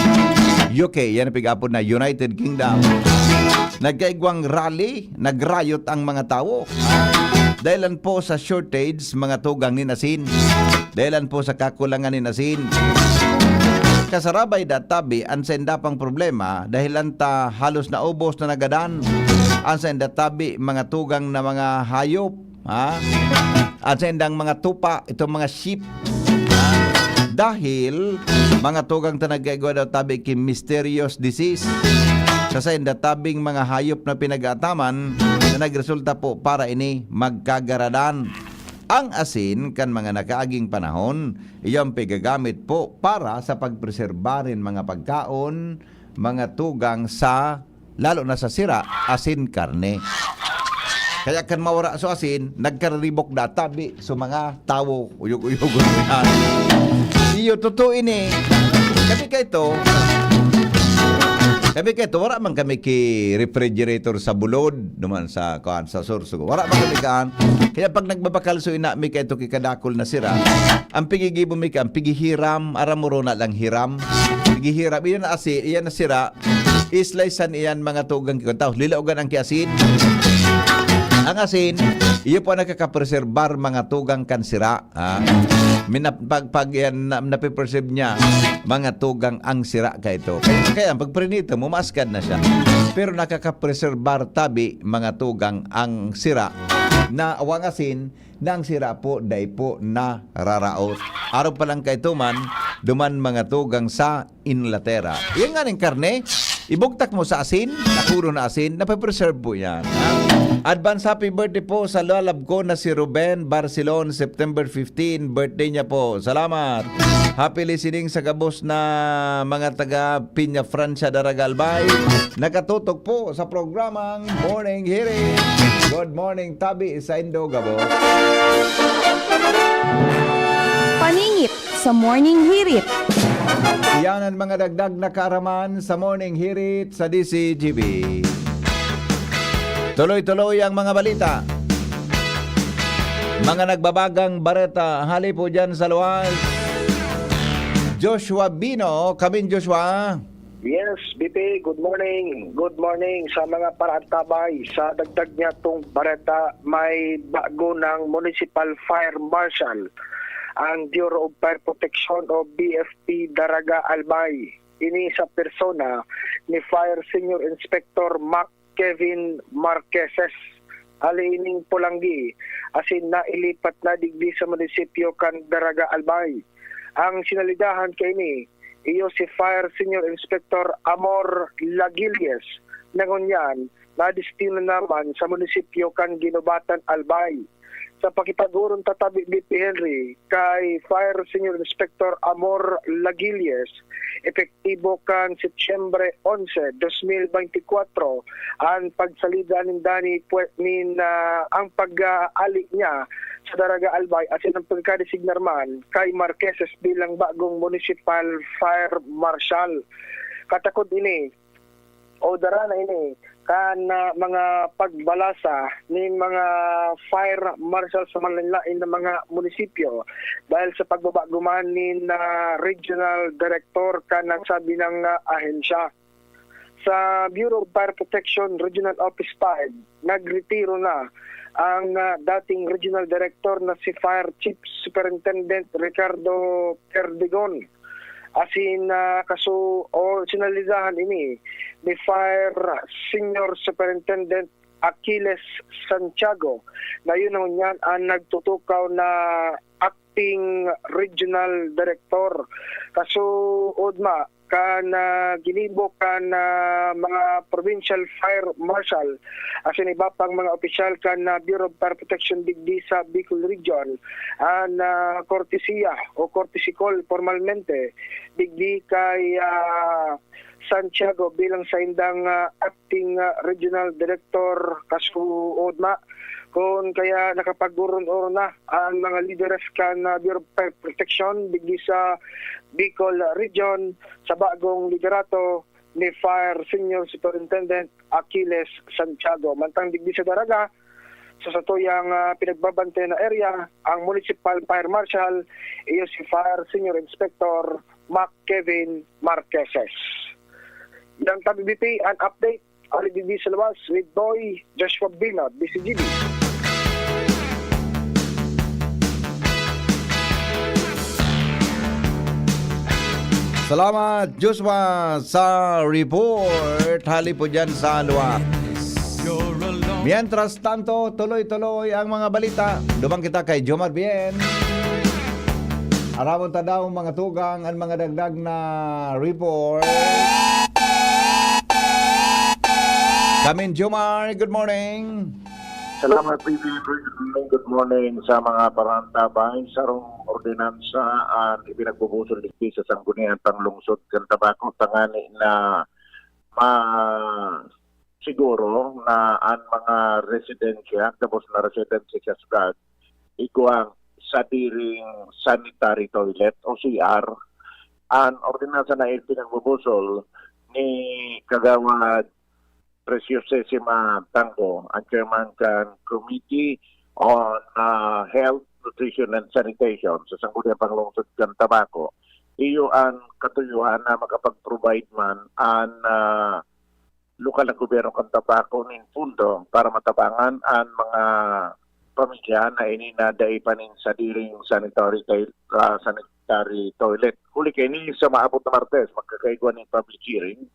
U K, yan ang pig-apod na United Kingdom. Nagkaigwang rally, nag-riot ang mga tawo. Dahilan po sa shortage, mga tugang nin asin. Dahilan po sa kakulangan nin asin. Kasarabay da tabi an sainda pang problema, dahilan ta halos naubos na nagadan an sainda tabi, mga tugang na mga hayop, ha? An saindang mga tupa, itong mga sheep, ha? Dahil mga tugang ta nagkaigwa daw tabi ki mysterious disease sa sainda tabing mga hayop na pinag-aataman na nagresulta po para ini magkagaradan. Ang asin kan mga nakaaging panahon, iyo ang pigagamit po para sa pagpreserba nin mga pagkaon, mga tugang sa, lalo na sa sira, asin, karne. Kaya kan mawara so asin, nagkariribok da tabi so mga tawo, uyog-uyog yan. Iyo, totoo ini. Kami kaito, kami kaito, wala man kami ki refrigerator sa Bulod, duman sa, kuan, sa Sorsogon. Wala man kami kaan. Kaya pag nagbabakal so ina mi kaito ki kadakol na sira, ang pigigibo mi ka, ang pigihiram, aram mo ron na lang hiram. Pigihiram, iyan na asi, iyan na sira, islicean iyan mga tugang ki, tapos lilaogan ang kiasin. Ang asin, iyo po ang nakakapreserbar mga tugang kan sira. Ah, mina-, pag, pag yan na, napipreserve niya, mga tugang ang sira kaito. Kaya, kaya pag prinito mo, maaskad na siya. Pero nakakapreserbar tabi, mga tugang ang sira, na awang asin, na ang sira po, dai po nararaot. Araw pa lang kaito man, duman mga tugang sa Inglaterra. Yan nga ning karne, ibugtak mo sa asin, nakulo na asin, nape-preserve po yan, ha? Advance happy birthday po sa lalab ko na si Ruben Barcelon, September fifteen, birthday niya po. Salamat. Happy listening sa gabos na mga taga Piña Francia, Daraga, Albay. Nakatutok po sa programang Morning Hirit. Good morning, tabi sa Indo gabos. Paningit sa Morning Hirit. Yan ang mga dagdag na kaaraman sa Morning Hirit sa D C G B. Tuloy-tuloy ang mga balita. Mga nagbabagang bareta, hali po dyan sa luwas. Joshua Bino, kamin Joshua. Yes, B P, good morning. Good morning sa mga paraantabay. Sa dagdag niya tong bareta, may bago ng Municipal Fire Marshal ang Bureau of Fire Protection o B F P Daraga Albay. Ini sa persona ni Fire Senior Inspector Mac Kevin Marqueses. Hali ining pulanggi, asin nailipat na digdi sa munisipyo kan Daraga Albay. Ang sinalidahan kaini, iyo si Fire Senior Inspector Amor Lagilles, na ngunyan nadestino naman sa munisipyo kan Guinobatan, Albay. Sa pakipag-orong tatabi, B P Henry, kay Fire Senior Inspector Amor Lagilles, epektibo kan Setyembre onse, dos mil beintikwatro, ang pagsalida ninda ni pwe-, nin, ah, ang pag-aali niya sa Daraga Albay asin ang pagkadesignar man kay Marqueses bilang bagong Municipal Fire Marshal. Katakod ini o dara na ini kan, ah, mga pagbalasa nin mga fire marshal sa manlain-lain na mga munisipyo dahil sa pagbabago man nin, ah, regional director kan nasabi ng, ah, ahensya. Sa Bureau of Fire Protection Regional Office five, nagretiro na ang, ah, dating regional director na si Fire Chief Superintendent Ricardo Perdigon. Asin, ah, kaso o sinalidahan ini ni Fire Senior Superintendent Achilles Santiago, na yun ngunyan ang nagtutukaw na acting regional director. Kaso, Odma, kan, ah, ginibo kan, ah, mga provincial fire marshal asin iba pang mga opisyal kan, ah, Bureau of Fire Protection digdi sa Bicol Region, an, ah, kortesiya o courtesy call formalmente digdi kay, ah, Santiago bilang saindang, ah, acting, ah, regional director kasuodma. Kun kaya nakapag-oron-oron na ang mga lideres kan, ah, Bureau of Fire Protection digdi sa Bicol Region sa bagong liderato ni Fire Senior Superintendent Achilles Santiago. Mantang digdi sa Daraga, sa satuyang, ah, pinagbabantayan na area, ang Municipal Fire Marshal, iyo si Fire Senior Inspector Mac Kevin Marqueses. Yang tabi B P, an update, ali digdi sa luwas with Boy Joshua Binod, D C G B. Salamat, Joshua, sa report. Hali po dyan sa luwas. Mientras tanto, tuloy-tuloy ang mga balita. Duman kita kay Jomar Bien. Aramon ta daw mga tugang an mga dagdag na report. Kamin Jomar, good morning. Salamat, P D. Good morning, good morning sa mga parantabay. Sarong ordinansa an ipinagbubusol digdi sa Sangguniang Panglungsod kan Tabaco tangani na ma-, siguro na an mga residensya, gabos na residensya sa syudad, igwang sadiring sanitary toilet o C R. An ordinansa na ipinagbubusol ni Kagawad Preciosisima Tango, ang chairman kan Committee on, ah, Health, Nutrition and Sanitation sa Sangguniang Panglungsod kan Tabaco. Iyo an katuyuhan na makapag-provide man an, ah, lokal na gobyerno kan Tabaco nin pundo para matabangan an mga pamilya na ini na dai pa nin sadiring sanitary, ah, sanitary toilet. Huli kaini, sa maabot na Martes, magkakaigwa nin public hearing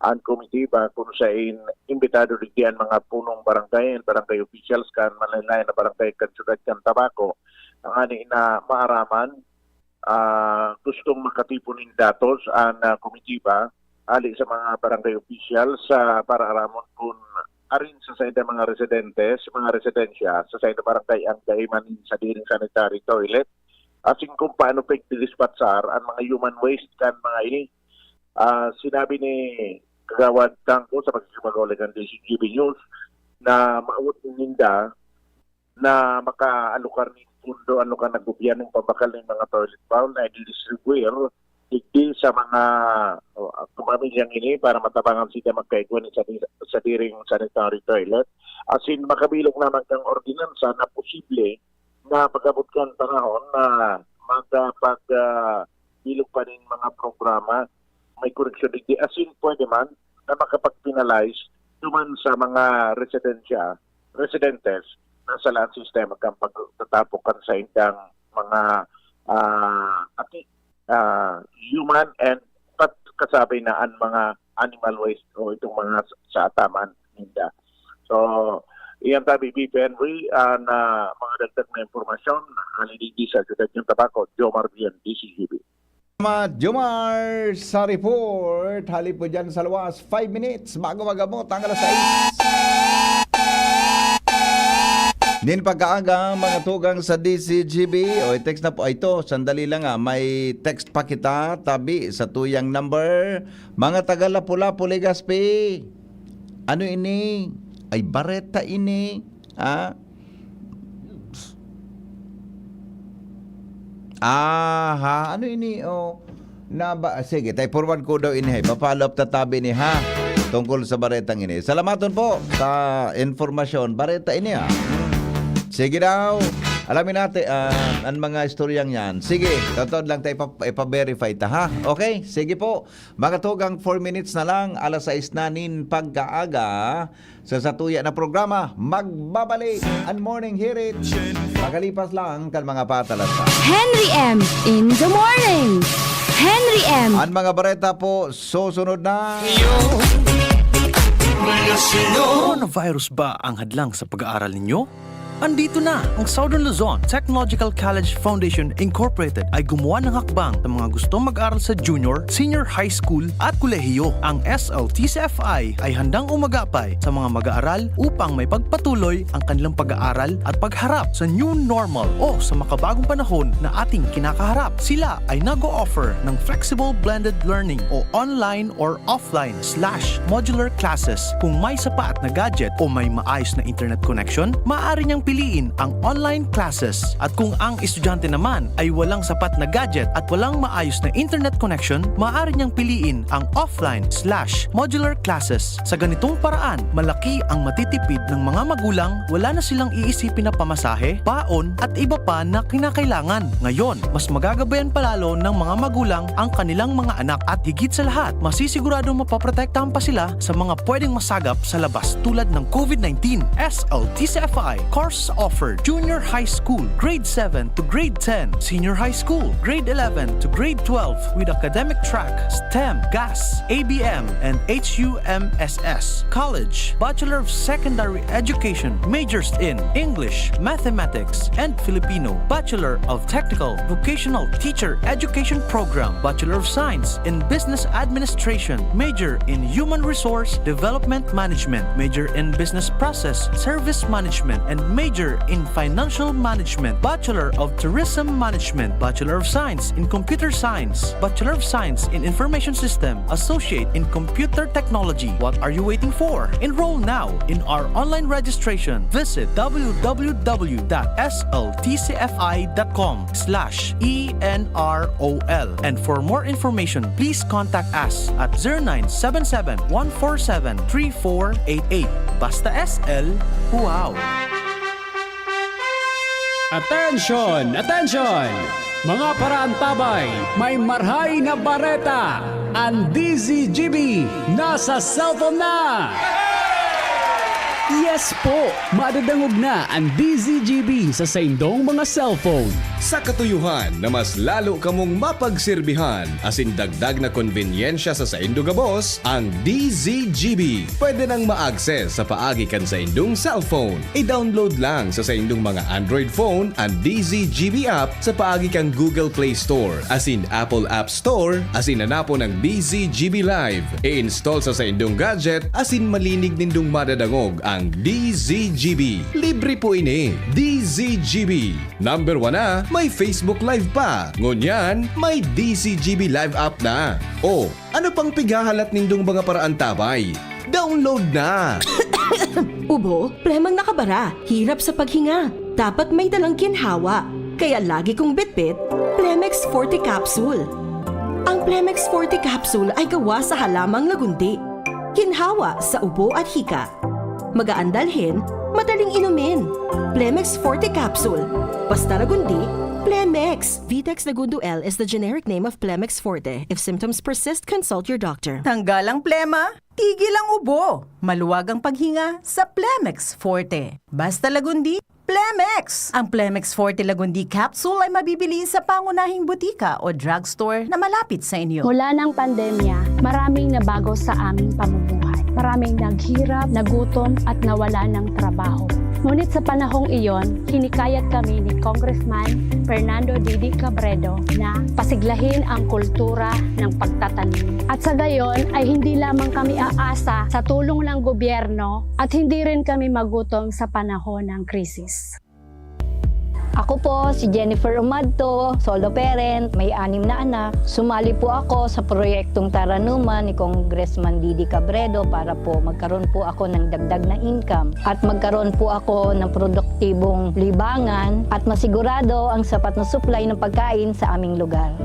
an komitiba kun sain imbitado digdi an mga punong barangay and barangay officials kan manlaen-laen na barangay kan siyudad kan Tabaco. Tangani na maaraman, ah, gustong makatipon nin datos an, ah, komitiba hali sa mga barangay officials sa para aramon kun arin sa saindang mga residentes, mga residensya sa saindang barangay ang dai man nin sadiring sanitary toilet. asin kung paano pagdidispatchar ang mga human waste kan mga ini. Ah, sinabi ni Kagawad Tangko sa pakikipag-uli kan D C G B News na maawot ninda na makaalokar nin pondo ang lokal na gobyerno pambakal nin mga toilet bowl na ididistribuir digdi sa mga, o, pamilyang ini para matabangan sila magkaigwa nin sadi-, sadiring sanitary toilet. Asin makabilog naman kang ordinansa na posible na pag-abot kan panahon na makapag, ah, bilog pa nin mga programa, may koreksyon digdi. Asin pwede man na makapag-penalize duman sa mga residensya, residentes na sala an sistema kan pagtatapok kan saindang mga, ah, ati, ah, human and pat-, kasabi na an mga animal waste o itong mga s-, sa ataman ninda. So, iyan tabi, B P Henry, an, ah, mga dagdag na impormasyon, hali digdi sa siyudad nin Tabaco, Jomar Bien, D C G B. Salamat, Jomar, sa report. Hali po dyan sa luwas, five minutes bago mag-abot ang alas sais. Nin pagkaaga, mga tugang sa D C G B, o i-text na po, ay, ito, sandali lang, ah, may text pa kita, tabi, sa tuyang number. Mga taga Lapu-Lapu, Legazpi, ano ini? Ay, bareta ini, ah? Aha, ano ini, oh? Na ba, sige, tay forward ko daw ini, hay. Pa-follow up ta tabi ni, ha? Tungkol sa baretang ini. Salamaton po sa informasyon. Bareta ini, ah. Sige daw. Alamin natin, ah, ang mga istoryang yan. Sige, totoo lang tayo ipa-, ipa-verify ta, ha? Okay? Sige po. Mga tugang, four minutes na lang, alas sais na nin pagkaaga. Sa satuya na programa, magbabalik an Morning Hirit. Makalipas lang kan mga patalata. Henry M in the morning. Henry M. An mga bareta po, susunod na. Coronavirus ba ang hadlang sa pag-aaral ninyo? Andito na! Ang Southern Luzon Technological College Foundation Incorporated ay gumawa ng hakbang sa mga gustong mag-aral sa junior, senior high school at kolehiyo. Ang S L T C F I ay handang umagapay sa mga mag-aaral upang maipagpatuloy ang kanilang pag-aaral at pagharap sa new normal o sa makabagong panahon na ating kinakaharap. Sila ay nag-o-offer ng flexible blended learning o online or offline slash modular classes. Kung may sapat na gadget o may maayos na internet connection, maaari niyang piliin ang online classes. At kung ang estudyante naman ay walang sapat na gadget at walang maayos na internet connection, maaari niyang piliin ang offline slash modular classes. Sa ganitong paraan, malaki ang matitipid ng mga magulang, wala na silang iisipin na pamasahe, baon, at iba pa na kinakailangan. Ngayon, mas magagabayan pa lalo ng mga magulang ang kanilang mga anak at higit sa lahat, masisiguradong mapoprotektahan pa sila sa mga pwedeng masagap sa labas tulad ng COVID nineteen. S L T C F I courses offered: junior high school, grade seven to grade ten, senior high school, grade eleven to grade twelve, with academic track, STEM, GAS, A B M, and H U M S S. College, Bachelor of Secondary Education, majors in English, Mathematics, and Filipino, Bachelor of Technical Vocational Teacher Education Program, Bachelor of Science in Business Administration, major in Human Resource Development Management, major in Business Process Service Management, and major in Financial Management, Bachelor of Tourism Management, Bachelor of Science in Computer Science, Bachelor of Science in Information System, Associate in Computer Technology. What are you waiting for? Enroll now in our online registration. Visit w w w dot s l t c f i dot com slash e n r o l. And for more information, please contact us at zero nine seven seven, one four seven, three four eight eight. Basta S L, wow! Attention! Attention! Mga paraantabay, may marhay na bareta! An D Z G B nasa cellphone na! Yes po! Madadangog na an D Z G B sa saindong mga cellphone. Sa katuyuhan na mas lalo kamong mapagserbihan asin dagdag na konbenyensya sa saindo gabos, ang D Z G B pwede nang ma-access sa paagi kan saindong cellphone. I-download lang sa saindong mga Android phone an D Z G B app sa paagi kan Google Play Store asin Apple App Store asin hanapon ang D Z G B Live. I-install sa saindong gadget asin malinig nindong madadangog ang D Z G B. Libre po ini. D Z G B. Number one na, may Facebook Live pa. Ngunyan, may D Z G B Live app na. O, ano pang pighahalat nindong mga paraantabay? Download na! Ubo, plemang nakabara, hirap sa paghinga. Dapat may dalang ginhawa. Kaya lagi kong bitbit, Plemex Forte Capsule. Ang Plemex Forte Capsule ay gawa sa halamang lagundi. Ginhawa sa ubo at hika. Magaan dalhin, madaling inumin. Plemex Forte Capsule. Basta lagundi, Plemex. Vitex Lagundo L is the generic name of Plemex Forte. If symptoms persist, consult your doctor. Tanggal ang plema, tigil ang ubo. Maluwag ang paghinga sa Plemex Forte. Basta lagundi, Plemex! Ang Plemex Forte Lagundi Capsule ay mabibili sa pangunahing butika o drugstore na malapit sa inyo. Mula ng pandemya, maraming nabago sa aming pamumuhay. Maraming naghirap, nagutom at nawala ng trabaho. Ngunit sa panahong iyon, hinikayat kami ni Congressman Fernando Didi Cabredo na pasiglahin ang kultura ng pagtatanim. At sa gayon ay hindi lamang kami aasa sa tulong ng gobyerno at hindi rin kami magutom sa panahon ng krisis. Ako po si Jennifer Umadto, solo parent, may anim na anak. Sumali po ako sa proyektong Taranuman ni Congressman Didi Cabredo para po magkaroon po ako ng dagdag na income at magkaroon po ako ng produktibong libangan at masigurado ang sapat na supply ng pagkain sa aming lugar.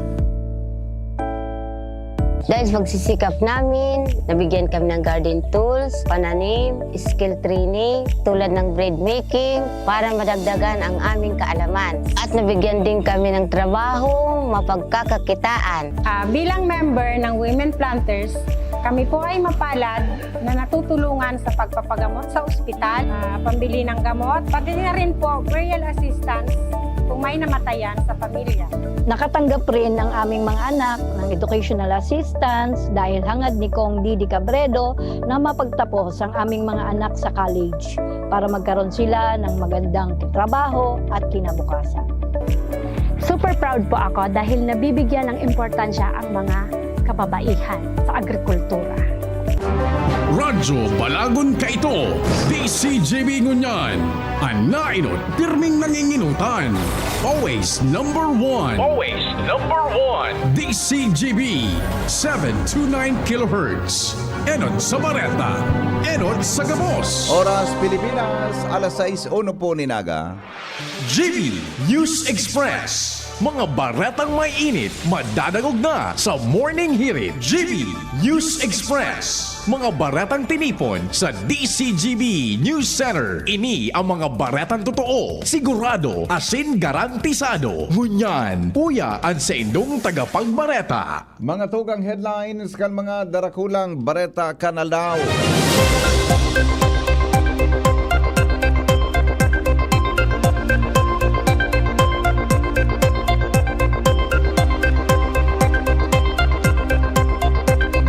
Dahil sa pagsisikap namin, nabigyan kami ng garden tools, pananim, skill training, tulad ng bread making, para madagdagan ang aming kaalaman. At nabigyan din kami ng trabaho, mapagkakakitaan. Ah, bilang member ng Women Planters, kami po ay mapalad na natutulungan sa pagpapagamot sa ospital, ah, pambili ng gamot, pati na rin po burial assistance kung may namatayan sa pamilya. Nakatanggap rin ang aming mga anak ng educational assistance dahil hangad ni Cong Didi Cabredo na mapagtapos ang aming mga anak sa college para magkaroon sila ng magandang trabaho at kinabukasan. Super proud po ako dahil nabibigyan ng importansya ang mga kababaihan sa agrikultura. Radyo Balagon Kaito, D C G B ngunyan. An nainot, pirming nanginginutan. Always number one. Always number one. D C G B, seven two nine kilohertz. Enot sa bareta, enot sa gabos. Oras Pilipinas, alas sais uno po nin aga. G B News Express. Mga baretang may init, madadangog na sa Morning Hirit. G B News Express. Mga baretang tinipon sa D C G B News Center. Ini ang mga baretang totoo, sigurado, asin garantisado. Ngunyan, uya an saindong tagapagbareta. Mga tugang headlines kan mga darakulang bareta kan aldaw.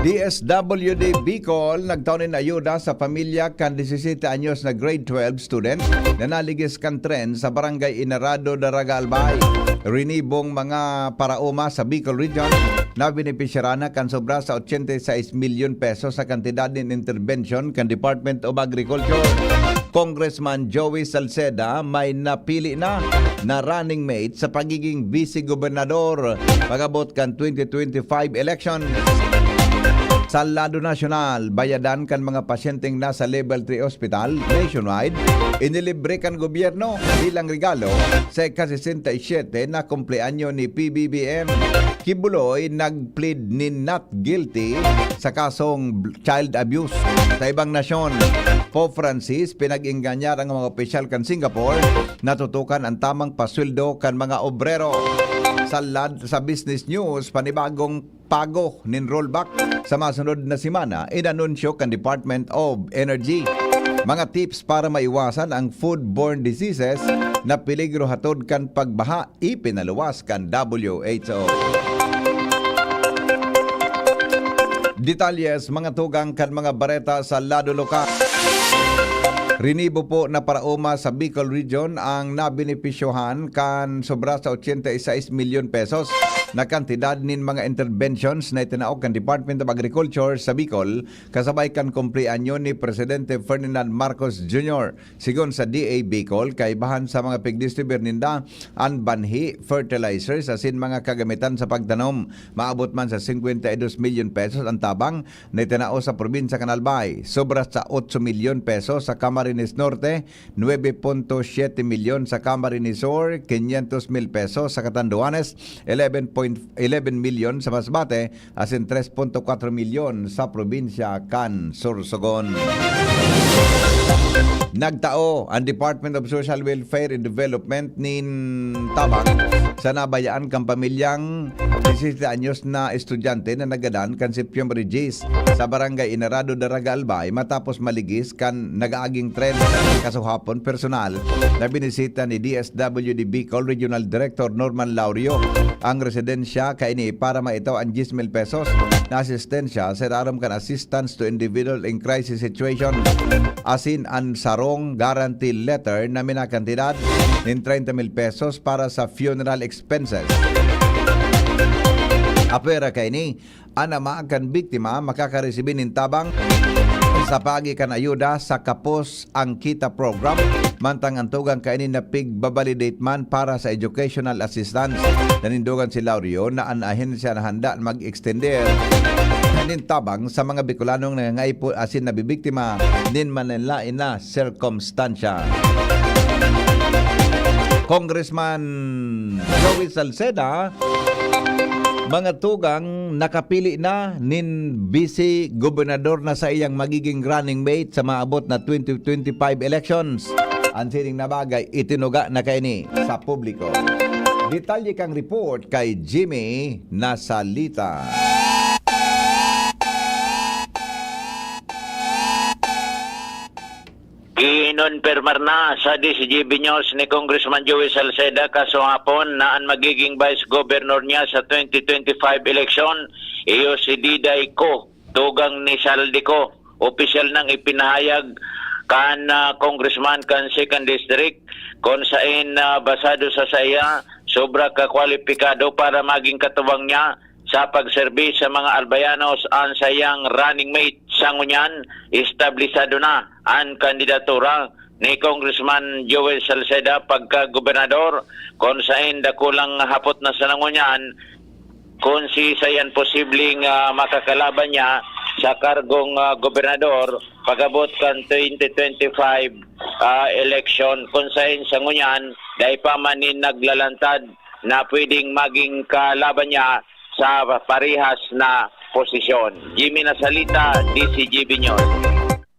D S W D Bicol nagtao nin ayuda sa pamilya kan disisete anyos na grade twelve student na naligis kan tren sa Barangay Inarado, Daraga, Albay. Rinibong mga paraoma sa Bicol Region na benepisyarana kan sobra sa ochenta y seis milyon pesos na kantidad nin interbensyon kan Department of Agriculture. Congressman Joey Salceda may napili na na running mate sa pagiging vice-gobernador pag-abot kan twenty twenty-five election. Sa lado nasyonal, bayadan kan mga pasyenteng nasa Level three Hospital nationwide, inilibre kan gobyerno bilang regalo sa ika-sesenta y siyete na kumpleanyo ni P B B M. Kibuloy nag-plead nin not guilty sa kasong child abuse. Sa ibang nasyon, Pope Francis pinag-enganyar ang mga opisyal kan Singapore na tutukan an tamang pasweldo kan mga obrero. Sa lad-, sa Business News, panibagong pago nin rollback sa masunod na semana, inanunsyo kan Department of Energy. Mga tips para maiwasan ang foodborne diseases na peligro hatod kan pagbaha, ipinaluwas kan W H O. Detalyes, mga tugang kan mga bareta sa lado lokal. Rinibo po na paraoma sa Bicol Region ang nabenepisyohan kan sobra sa ochenta y seis milyon pesos na kantidad nin mga interventions na itinao kan Department of Agriculture sa Bicol, kasabay kan kumpleanyo ni Presidente Ferdinand Marcos Junior. Sigon sa D A Bicol, kaibahan sa mga pigdistribir ninda, an banhi, fertilizers, asin mga kagamitan sa pagtanom. Maabot man sa singkwenta y dos milyon pesos an tabang na itinao sa probinsya kan Albay. Sobra sa otso milyon pesos sa Camarines Norte, nuebe punto siyete milyon sa Camarines Sur, quinientos mil pesos sa Catanduanes, eleven point eleven milyon sa Masbate, asin tres punto kwatro milyon sa probinsya kan Sorsogon. Nagtao ang Department of Social Welfare and Development nin tabang sa nabayaan kan pamilyang disisete anyos na estudyante na nagadan kan Setyembre diyes sa Barangay Inarado, Daraga, Albay, matapos maligis kan nag-aaging tren. Kasuhapon, personal na binisita ni D S W D Bicol Regional Director Norman Laurio ang residensya kaini para maitaw an diyes mil pesos na asistensya sa irarom kan Assistance to Individual in Crisis Situation, asin an sarong guarantee letter na minakantidad nin treinta mil pesos para sa funeral expenses. Apwera kaini, an ama kan biktima makakaresibi nin tabang sa paagi kan ayuda sa Kapos ang Kita Program, mantang ang tugang kaini napigbabalidate man para sa educational assistance. Nanindogan si Laurio na an ahensya na handa mag-extender nin tabang sa mga Bicolanong nangangaipo asin nabibiktima nin manlaen na sirkumstansya. Congressman Joey Salceda, mga tugang, nakapili na nin vice gobernador na saiyang magiging running mate sa maabot na twenty twenty-five elections. An siring na bagay, itinuga na kaini sa publiko. Detalye kan report kay Jimmy Nasalita. Kinonpirmar na sa D Z G B News ni Congressman Joey Salceda kasuhapon na an magiging vice governor niya sa twenty twenty-five eleksyon, iyo si Diday Co, tugang ni Saldi Co. Opisyal nang ipinahayag kan, ah, congressman kan Second District, kun saen, ah, basado sa saiya, sobra ka kwalipikado para maging katuwang niya sa pagserbi sa mga Albayanos an saiyang running mate. Sa ngunyan, establisado na an kandidatura ni Congressman Joel Salceda pagka-gobernador, kun saen dakulang hapot na sa ngunyan kun si sayan posibleng, ah, makakalaban niya sa kargong, ah, gobernador pag-abot kan twenty twenty-five, ah, eleksyon, kun saen sa ngunyan dai pa man nin naglalantad na pwedeng maging kalaban niya sa parehas na posisyon. Jimmy Nasalita, D Z G B News.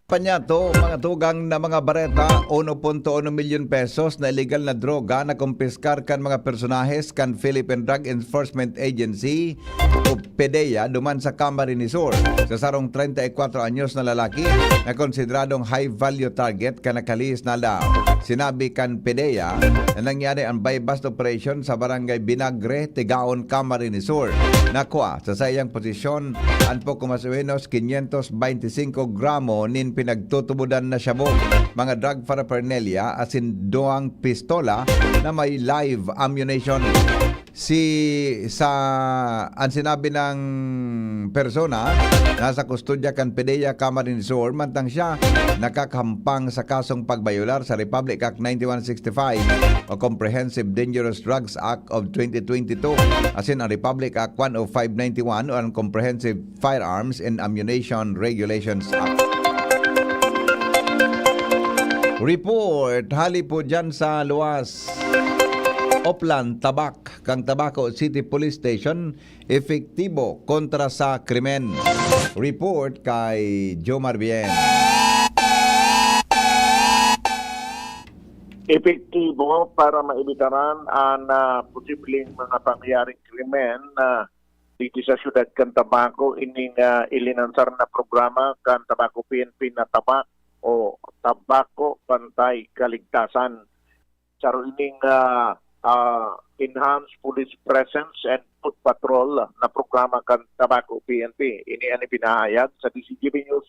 Panyato, mga tugang na mga bareta, uno punto uno milyon pesos na illegal na droga na kumpiskar kan mga personahes kan Philippine Drug Enforcement Agency o PDEA duman sa Camarines Sur. Sa sarong treinta y cuatro anyos na lalaki na konsideradong high value target kan nakalihis na aldaw. Sinabi kan PDEA na nangyari ang buy-bust operation sa Barangay Vinagre, Tigaon, Camarines Sur. Nakua sa saiyang posisyon an poko mas o menos quinientos veinticinco gramo nin pinagtutubodan na shabu, mga drug paraphernalia asin duwang pistola na may live ammunition. Si sa an sinabi ng persona, nasa kustodya kan PDEA Camarines Sur, mantang siya nakakahampang sa kasong pagbayolar sa Republic Act ninety-one sixty-five o Comprehensive Dangerous Drugs Act of twenty twenty-two, asin ang Republic Act one oh five ninety-one o ang Comprehensive Firearms and Ammunition Regulations Act. Report, hali po dyan sa luwas. Oplan, Tabak, kang Tabaco City Police Station, epektibo kontra sa krimen. Report kay Jomar Bien. Epektibo para maibitaran an, ah, posibleng mga pangyayaring krimen na digdi sa siyudad kan Tabaco ining, ah, ilinansar na programa kan Tabaco P N P na Tabak o Tabaco Pantay Kaligtasan. Saro ining, ah, ah, Enhanced Police Presence and Foot Patrol na programa kan Tabaco P N P. Ini an ipinahayag sa D Z G B News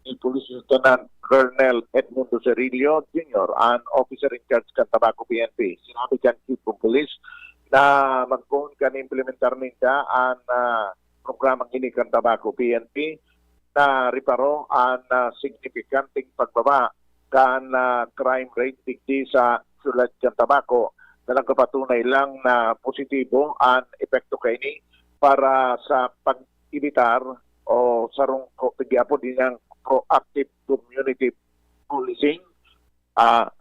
ni Police Lieutenant Colonel Edmundo Cerillo Junior, an officer in charge kan Tabaco P N P. Sinabi kan Chief of Police na magpoon kan implementar ninda an, ah, programang ini kan Tabaco P N P, na riparo an, ah, signifikanteng pagbaba kan, ah, crime rate digdi sa siyudad kan Tabaco. Na nagpapatunay lang na positibo an epekto kaini para sa pag-ebitar o sarong ko, giapod nilang proactive community policing, ah,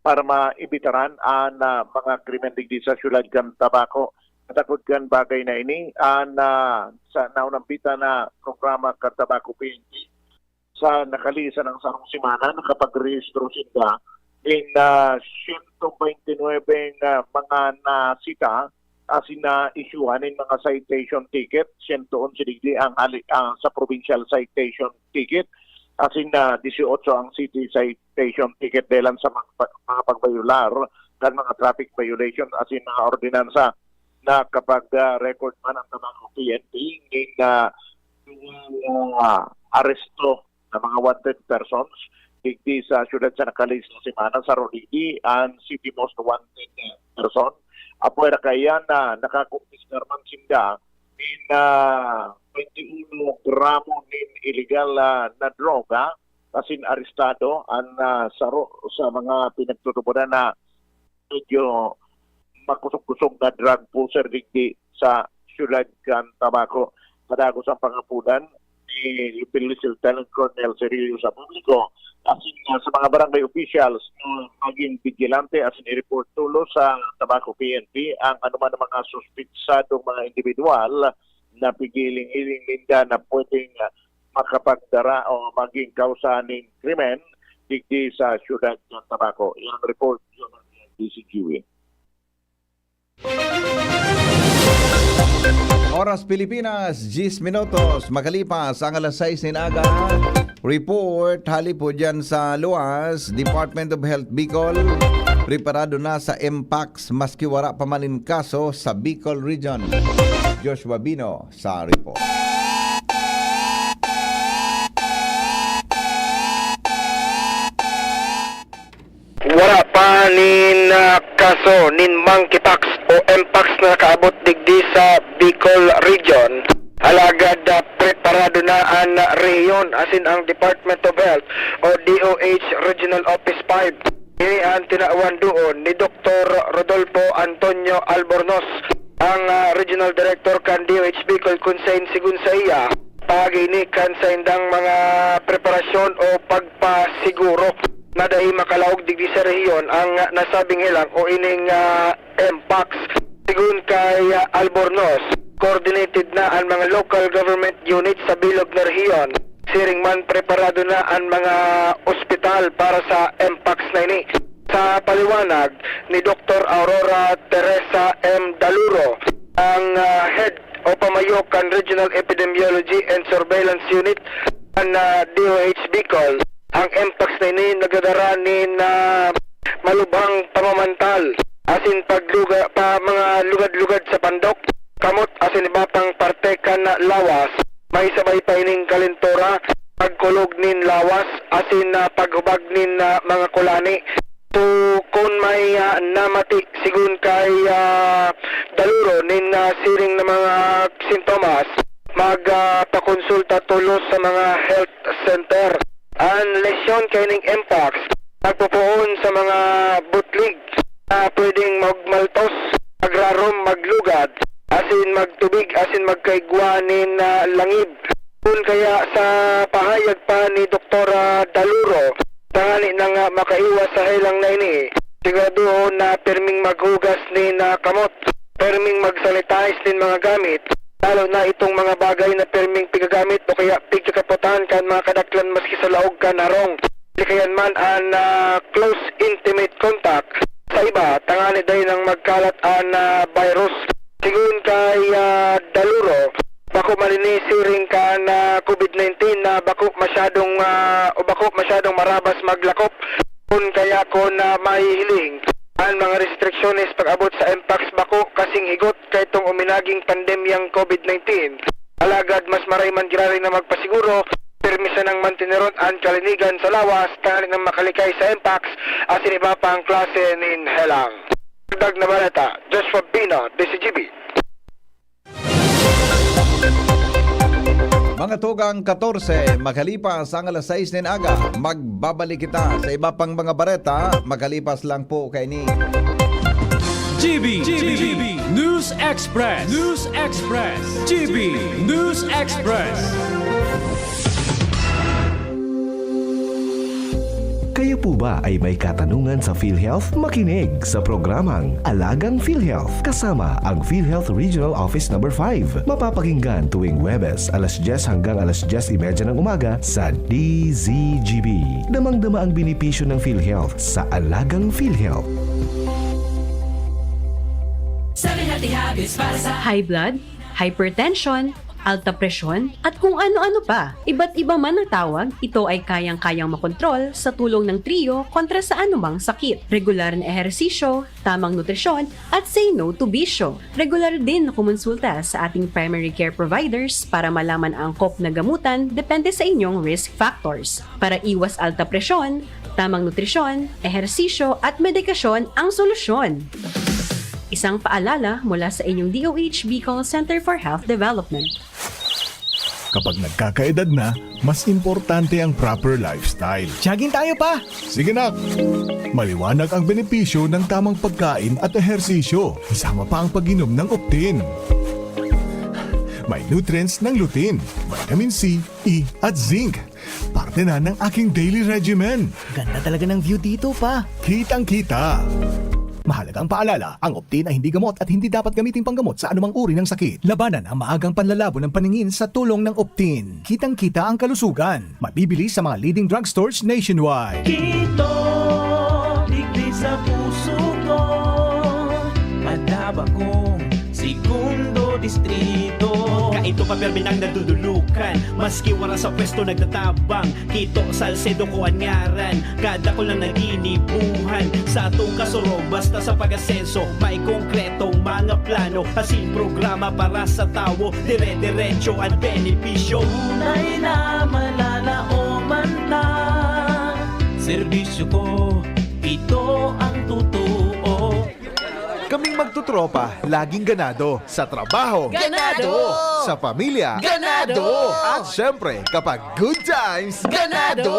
para maibitaran an, ah, mga krimen digdi sa siyudad kan Tabaco. Katakod kan bagay na ini, an, ah, sa naunambitan na programa kan Tabaco P N P, sa nakalisan na sarong semana, nakapagrehistro sinda nin, ah, siyento baynte nuebe nga mga nasita asin na-isyuhan nin mga citation ticket, siyento onse digdi ang hali-, ah, sa provincial citation ticket, asin na disyotso ang city citation ticket dahelan sa mga pa-, mga pagbayolar kan mga traffic violation asin mga ordinansa. Nakapag, ah, record man ang Tabaco P N P nin, ah, ah, aresto na mga wanted persons digdi sa siyudad sa nakalihis na semana. Saro digdi an city most wanted person. Apwera kaiyan, na nakakumpiskar man sinda nin, ah, baynte uno gramo nin ilegal, ah, na droga, asin arestado an, ah, saro sa mga pinagtutubodan na medyo makosog-kosog na drug pusher digdi sa siyudad kan Tabaco. Padagos ang pangapodan ni Philippine Lieutenant Colonel Cirillo sa publiko asin, ah, sa mga barangay officials na maging bigilante asin i-report tolos sa Tabaco P N P ang anuman mga suspetsadong mga indibidwal na pigiling-iling ninda na pwedeng, ah, makapagdara o maging kausa nin krimen digdi sa siyudad kan Tabaco. Yan ang report, D C Q A. Oras Pilipinas, diyes minutos makalipas ang alas sais nin aga. Report hali po dyan sa luwas, Department of Health Bicol, preparado na sa Mpox maski wara pa man nin kaso sa Bicol Region. Joshua Bino sa report. Wara pa nin, ah, kaso nin monkeypox o Mpox na nakaabot digdi sa Bicol Region. Alagad, ah, preparado na an rehiyon asin ang Department of Health o D O H Regional Office five. Ini an tinawan duon ni Doktor Rodolfo Antonio Albornoz, ang, ah, Regional Director kan D O H Bicol, kun saen sigon saiya, paagi ini kan saindang mga preparasyon o pagpasiguro na dai makalaog digdi sa rehiyon ang nasabing helang o ining, ah, Mpox. Sigon kay, ah, Albornoz, coordinated na an mga local government unit sa bilog na rehiyon. Siring man, preparado na an mga ospital para sa Mpox na ini. Sa paliwanag ni Doktor Aurora Teresa M Daluro, ang, ah, head o pamayo kan Regional Epidemiology and Surveillance Unit kan, ah, D O H Bicol, ang Mpox na ini nagdadara nin, ah, malubhang pamamantal asin pagluga-, pa mga lugad-lugad sa pandok, kamot asin iba pang parte kan lawas. May sabay pa ining kalentura, pagkulog nin lawas asin, ah, paghubag nin, ah, mga kulani. So, kun may, ah, namati sigon kay, ah, Daluro nin, ah, siring na mga sintomas, mag, ah, pakonsulta tolos sa mga health center. An lesyon kaining Mpox nagpopoon sa mga butlig na pwedeng magmaltos, magrarom, maglugad, asin magtubig, asin magkaigwa nin, ah, langib. Kun kaya, sa pahayag pa ni Doktora Daluro, tangani na nga makaiwas sa helang na ini, siguraduhon na pirming maghugas nin, ah, kamot, pirming mag-sanitize nin mga gamit, lalo na itong mga bagay na pirming pigagamit o kaya pigkakapotan kan mga kadaklan maski sa laog kan harong. Likayan man an, ah, close intimate contact sa iba, tangani dai nang magkalat an, ah, virus. Sigon kay, ah, Daluro, bako man ini siring kan, ah, COVID nineteen na bako masyadong, ah, o bako masyadong marabas maglakop. Kun kaya, kun, ah, mahihiling, an mga restriksyonnes pag-abot sa Mpox bako kasing higot kaitong uminaging pandemyang COVID nineteen. Alagad mas maray man giraray na magpasiguro, pirmi sanang manteneron an kalinigan sa lawas, tanganing makalikay sa Mpox asin iba pang klase nin helang. Dagdag na balita, Joshua Bino, D Z G B. Mga tugang katorse, makalipas ang alas sais nin aga, magbabalik kita sa iba pang mga bareta, makalipas lang po kaini. G B, G B, News Express, News Express, G B News Express. Kayo po ba ay may katanungan sa PhilHealth? Makinig sa programang Alagang PhilHealth kasama ang PhilHealth Regional Office Number five. Mapapakinggan tuwing Huwebes, alas dyes hanggang alas dyes y media ng umaga sa D Z G B. Damang-dama ang benepisyo ng PhilHealth sa Alagang PhilHealth. Seven Healthy Habits para sa high blood, hypertension, alta presyon, at kung ano-ano pa. Iba't iba man ang tawag, ito ay kayang-kayang makontrol sa tulong ng Trio kontra sa anumang sakit. Regular na ehersisyo, tamang nutrisyon, at say no to bisyo. Regular din na kumonsulta sa ating primary care providers para malaman ang angkop na gamutan depende sa inyong risk factors. Para iwas alta presyon, tamang nutrisyon, ehersisyo, at medikasyon ang solusyon. Isang paalala mula sa inyong D O H Bicol Center for Health Development. Kapag nagkakaedad na, mas importante ang proper lifestyle. Jogging tayo, pa! Sige, nak! Maliwanag ang benepisyo ng tamang pagkain at ehersisyo, kasama pa ang pag-inom ng Optin. May nutrients ng lutein, vitamin C, E, at zinc. Parte na ng aking daily regimen. Ganda talaga ng view dito, pa. Kitang-kita. Mahalagang paalala, ang Optin ay hindi gamot at hindi dapat gamiting panggamot sa anumang uri ng sakit. Labanan ang maagang panlalabo ng paningin sa tulong ng Optin. Kitang-kita ang kalusugan. Mabibili sa mga leading drugstores nationwide. Kito, digdi sa puso ko. Madaba kong segundo distrito. Kaito pa, pirmi nang nadudulukan. Maski wala sa pwesto nagtatabang. Kito, Salcedo ko an ngaran. Kadakul na naginibuhan. Sa atong kasurog, basta sa pag-asenso, may konkretong mga plano. Asin programa para sa tawo. Dire-diretso an benepisyo. Tunay na malalaoman na. Serbisyo ko, ito ang totoo. Kaming magtotropa, laging ganado. Sa trabaho, ganado! Sa pamilya, ganado! At syempre, kapag good times, ganado!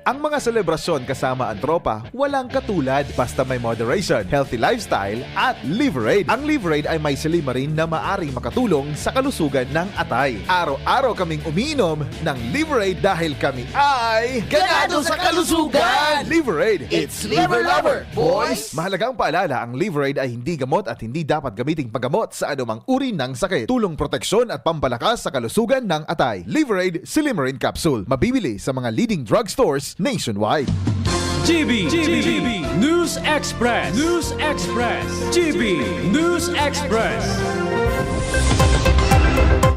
Ang mga selebrasyon kasama ang tropa, walang katulad. Basta may moderation, healthy lifestyle, at Liverade. Ang Liverade ay may silymarin na maaring makatulong sa kalusugan ng atay. Araw-araw kaming umiinom ng Liverade dahil kami ay ganado sa kalusugan! Liverade, it's Liver Lover, boys! Mahalagang paalala, ang Liverade ay hindi gamot at hindi dapat gamiting paggamot sa anumang uri ng sakit. Tulong proteksyon at pampalakas sa kalusugan ng atay. Liverade Silymarin Capsule. Mabibili sa mga leading drugstores nationwide. G B, G B, News Express, News Express, G B News Express.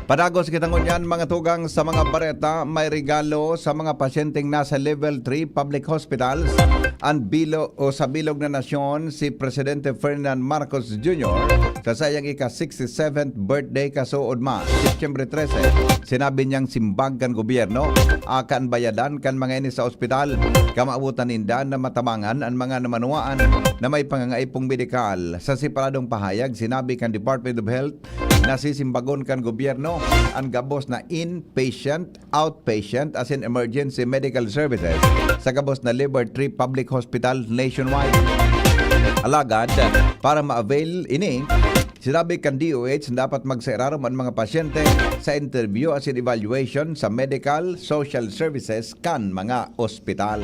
Padagos kita ngunyan, mga tugang, sa mga bareta. May regalo sa mga pasyenteng nasa Level three Public Hospitals an bilo-, o sa bilog na nasyon, si Presidente Ferdinand Marcos Junior sa saiyang ika-sixty-seventh birthday kasuodma, Setyembre trese. Sinabi niyang simbag kan gobyerno, akan bayadan kan mga ini sa ospital. Kamawotan ninda na matabangan an mga namanuwaan na may pangangaipong medikal. Sa separadong pahayag, sinabi kan Department of Health na sisimbagon kan gobyerno an gabos na inpatient, outpatient asin emergency medical services sa gabos na Level three public hospital nationwide. Alagad, para ma-avail ini, sinabi kan D O H na dapat magsairarom an mga pasyente sa interview asin evaluation sa medical, social services kan mga ospital.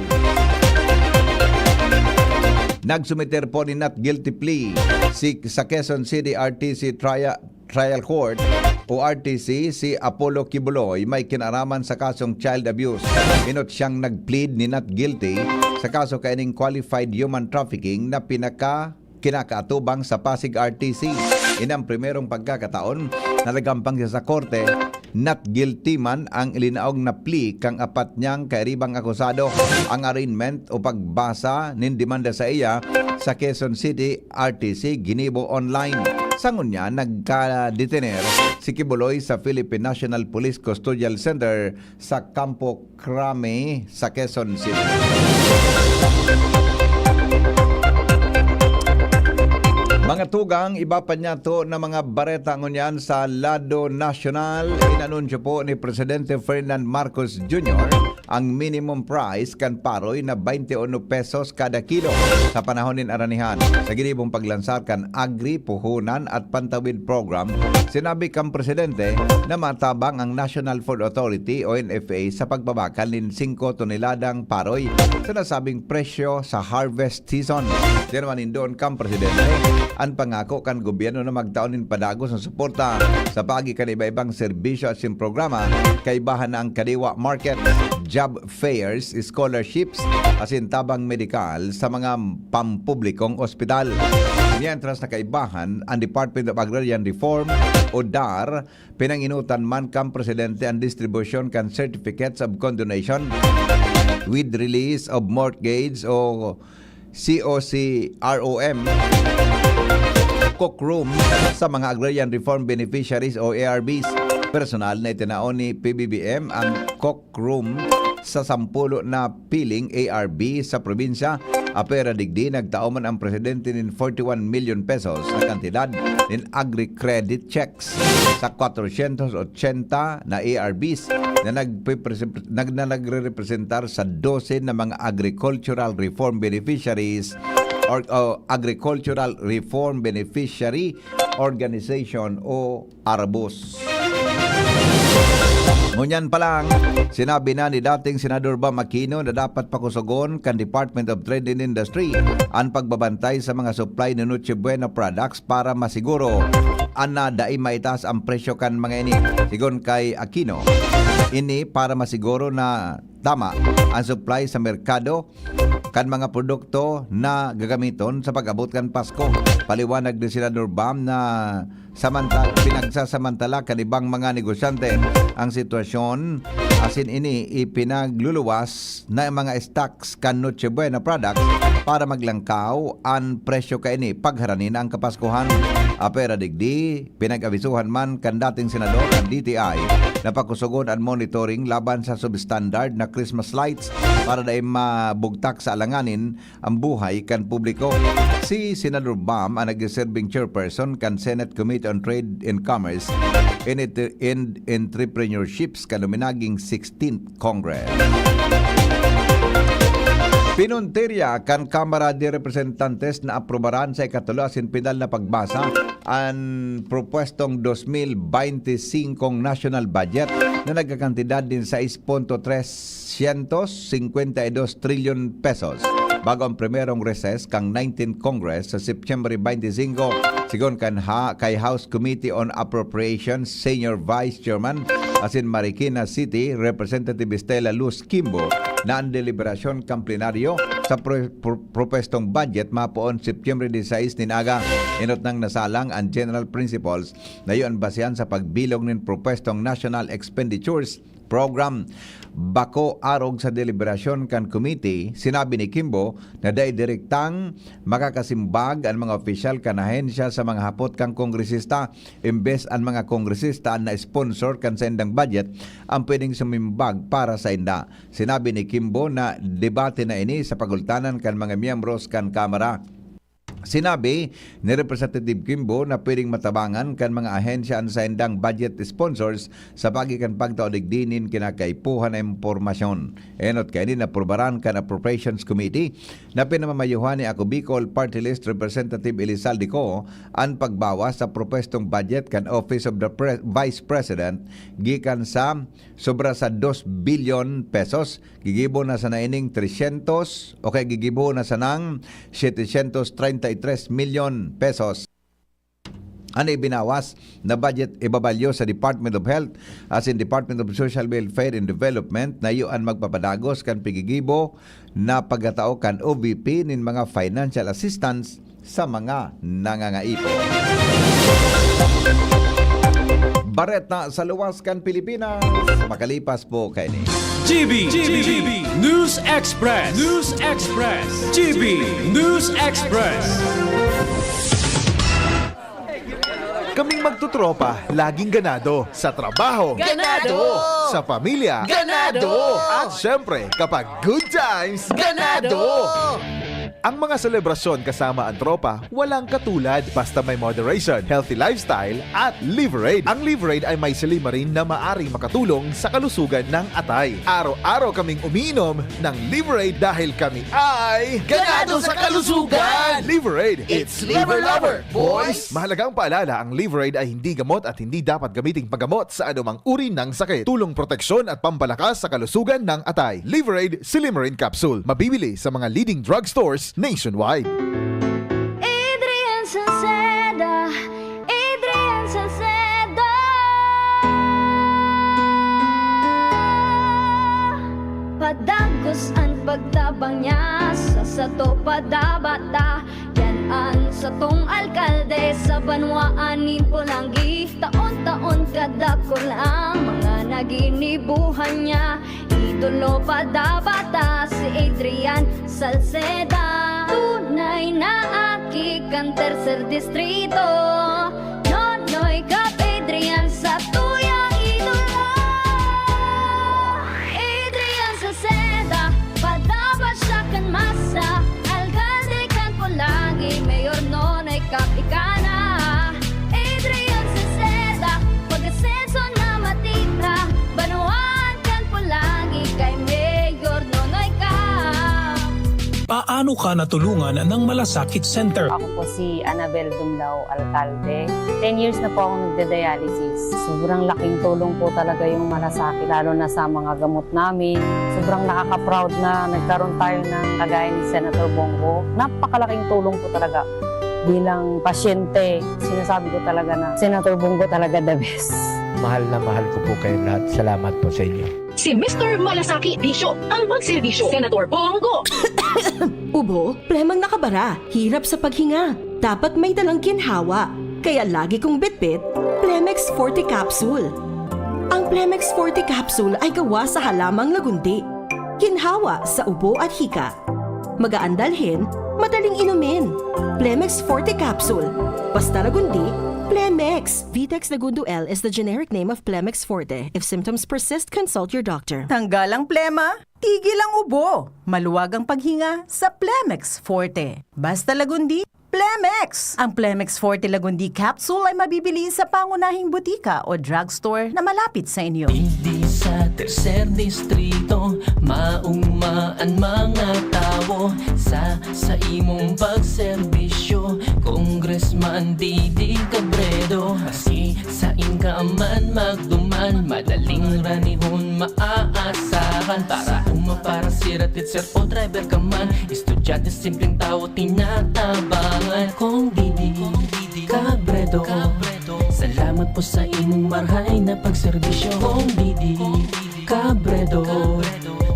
Nagsumiter po ni not guilty plea si, sa Quezon City R T C Trial Trial Court o R T C si Apollo Quiboloy, may kinaraman sa kasong child abuse. Enot siyang nag-plead ni not guilty sa kaso kaining qualified human trafficking na pinaka-, kinakaatubang sa Pasig R T C. Inang primerong pagkakataon na nagampang siya sa korte, not guilty man ang ilinaog na plea kang apat niyang kairibang akusado. Ang arraignment o pagbasa nin demanda sa iya sa Quezon City R T C ginibo online. Sa ngunyan, nagka-detener si Quiboloy sa Philippine National Police Custodial Center sa Campo Crame sa Quezon City. Tugang iba pa niyato na mga bareta ngunyan sa lado nasyonal. Inanunsyo po ni Presidente Ferdinand Marcos Junior ang minimum price kan paroy na twenty-one pesos kada kilo sa panahon nin aranihan. Sa ginibong paglansar kan Agri, Puhunan at Pantawid Program, sinabi kan Presidente na matabang ang National Food Authority o N F A sa pagbabakal nin singko toneladang paroy sa nasabing presyo sa harvest season. Diyan naman indon kan Presidente an pangako kan gobyerno na magtao nin padagos na suporta sa paagi kan iba-ibang serbisyo asin programa, kaibahan na ang Kadiwa Market, job fairs, scholarships, asin tabang medikal sa mga pampublikong ospital. Mientras na kaibahan, ang Department of Agrarian Reform o DAR, pinanginutan man kan Presidente ang distribusyon kan Certificates of Condonation with Release of Mortgage o C O C R O M, COCROM, sa mga Agrarian Reform Beneficiaries o A R Bs. Personal na itinao ni P B B M ang COCROM sa sampulo na piling A R B sa probinsya. Apera digdi, nagtao man ang presidente nin forty-one million pesos na kantidad nin agri-credit checks sa kwatrosyentos ochenta na A R Bs na nagpipre-, nag-, na nagrerepresentar sa dose na mga agricultural reform beneficiaries or, o agricultural reform beneficiary organization o ARBOs. Ngunyan pa lang, sinabi na ni dating Senador Bam Aquino na dapat pakusogon kan Department of Trade and Industry an pagbabantay sa mga supply ni Noche Buena products para masiguro na dai maitaas ang presyo kan mga ini. Sigon kay Aquino, ini para masiguro na tama ang supply sa merkado kan mga produkto na gagamiton sa pag-abot kan Pasko. Paliwanag ni Senador Bam na samanta-, pinagsasamantala kan ibang mga negosyante ang sitwasyon, asin ini ipinagluluwas na mga stocks kan Noche Buena products para maglangkaw an presyo kaini pagharani na ang Kapaskuhan. Apera digdi, pinag-abisuhan man kan dating senador kan D T I na pakusogon an monitoring laban sa substandard na Christmas lights para dai mabugtak sa alanganin ang buhay kan publiko. Si Senador Bam, ang nagsiserbing chairperson kan Senate Committee on Trade and Commerce and Entre-, and Entrepreneurships kan luminaging sixteenth Congress. Pinuntirya kan Kamara de Representantes na aprubaran sa ikatulo asin pinal na pagbasa an propwestong dos mil beinti singkong national budget na nagkakantidad nin sais punto tres syentos singkwenta y dos trilyon pesos bago ang primerong recess kan nineteenth Congress sa September beintisinko, sigon kan ha-, kay House Committee on Appropriations Senior Vice Chairman asin Marikina City Representative Stella Luz Kimbo na an deliberasyon kan plenaryo sa pro-, pro-, propwestong budget mapoon September disisais nin aga. Enot nang nasalang an general principles na iyo an basehan sa pagbilog nin propwestong National Expenditures Program. Bako arog sa deliberasyon kan committee, sinabi ni Kimbo na dai direktang makakasimbag an mga opisyal kan ahensya sa mga hapot kan kongresista, imbes an mga kongresista an na-sponsor kan saindang budget ang pwedeng sumimbag para sainda. Sinabi ni Kimbo na debate na ini sa pagultanan kan mga miyembros kan Kamara. Sinabi ni Representative Kimbo na pwedeng matabangan kan mga ahensya an saindang budget sponsors sa paagi kan pagtao digdi nin kinakaipuhan na impormasyon. Enot kaini, naaprubaran kan Appropriations Committee na pinamamayohan ni Ako Bicol Party List Representative Elizalde Co an pagbawas sa propwestong budget kan Office of the Pre-, Vice President gikan sa sobra sa dos bilyon pesos, gigibo na sana ining tresyentos o kaya gigibo na sanang setecientos treinta y tres milyon pesos. An ibinawas na budget ibabalyo sa Department of Health asin Department of Social Welfare and Development na iyo an magpapadagos kan pigigibo na pagkatao kan O V P nin mga financial assistance sa mga nangangaipo. Bareta sa luwas kan Pilipinas, makalipas po kaini. G B, G B, News Express, News Express, G B News Express. Kaming magtotropa, laging ganado. Sa trabaho, ganado. Sa pamilya, ganado. At syempre, kapag good times, ganado. Ang mga selebrasyon kasama ang tropa, walang katulad. Basta may moderation, healthy lifestyle, at Liverade. Ang Liverade ay may silymarin na maaring makatulong sa kalusugan ng atay. Araw-araw kaming umiinom ng Liverade dahil kami ay ganado sa kalusugan! Liverade, it's Liver Lover, boys! Mahalagang paalala, ang Liverade ay hindi gamot at hindi dapat gamiting paggamot sa anumang uri ng sakit. Tulong proteksyon at pampalakas sa kalusugan ng atay. Liverade Silymarin Capsule. Mabibili sa mga leading drugstores nationwide. Adrian Salceda, Adrian Salceda. Padagos an pagtabang niya sa sato padabata. Yan an satong alkalde sa banwaan nin Polangui. Taon-taon kadakul ang mga naginibuhan niya. Idolo padabata si Adrian Salceda. Tunay na aki kan Tercer Distrito. Nonoy Cap Adrian sa tuyang idolo. Adrian Salceda, padabata siya kan masa. Alkalde kan Polangui, Mayor Nonoy Cap ika na. Adrian Salceda, pag-asenso na matira. Banwaan kan Polangui kay Mayor Nonoy Cap. Paano ka natulungan ng Malasakit Center? Ako po si Annabel Dumlao Alcalde. Ten years na po akong nagda-dialysis. Sobrang laking tulong po talaga yung Malasakit, lalo na sa mga gamot namin. Sobrang nakaka-proud na nagkaroon tayo ng kagaya ni Senator Bong Go. Napakalaking tulong po talaga bilang pasyente. Sinasabi ko talaga na Senator Bong Go talaga the best. Mahal na mahal ko po kayo lahat. Salamat po sa inyo. Si Mister Malasakit Bisyo, ang magserbisyo. Senator Bong Go. Ubo, plemang nakabara, hirap sa paghinga. Dapat may dalang ginhawa. Kaya lagi kong bitbit, Plemex Forte Capsule. Ang Plemex Forte Capsule ay gawa sa halamang lagundi. Ginhawa sa ubo at hika. Magaan dalhin, madaling inumin. Plemex Forte Capsule. Basta lagundi, Plemex. Vitex Lagundo L is the generic name of Plemex Forte. If symptoms persist, consult your doctor. Tanggal ang plema, tigil ang ubo. Maluwag ang paghinga sa Plemex Forte. Basta lagundi, Plemex! Ang Plemex Forte Lagundi Capsule ay mabibili sa pangunahing butika o drugstore na malapit sa inyo. Digdi sa Tercer Distrito, mauma an mga tawo sa, sa imong pagserbisyo. Congressman Didi Cabredo, maski sain ka man magduman, madaling ranihon maaasahan. Para uma, para sira, teacher o driver ka man, estudyante, simpleng tawo, tinatabangan. Kong Didi Cabredo, salamat po sa imong marhay na pagserbisyo. Kong Didi Cabredo,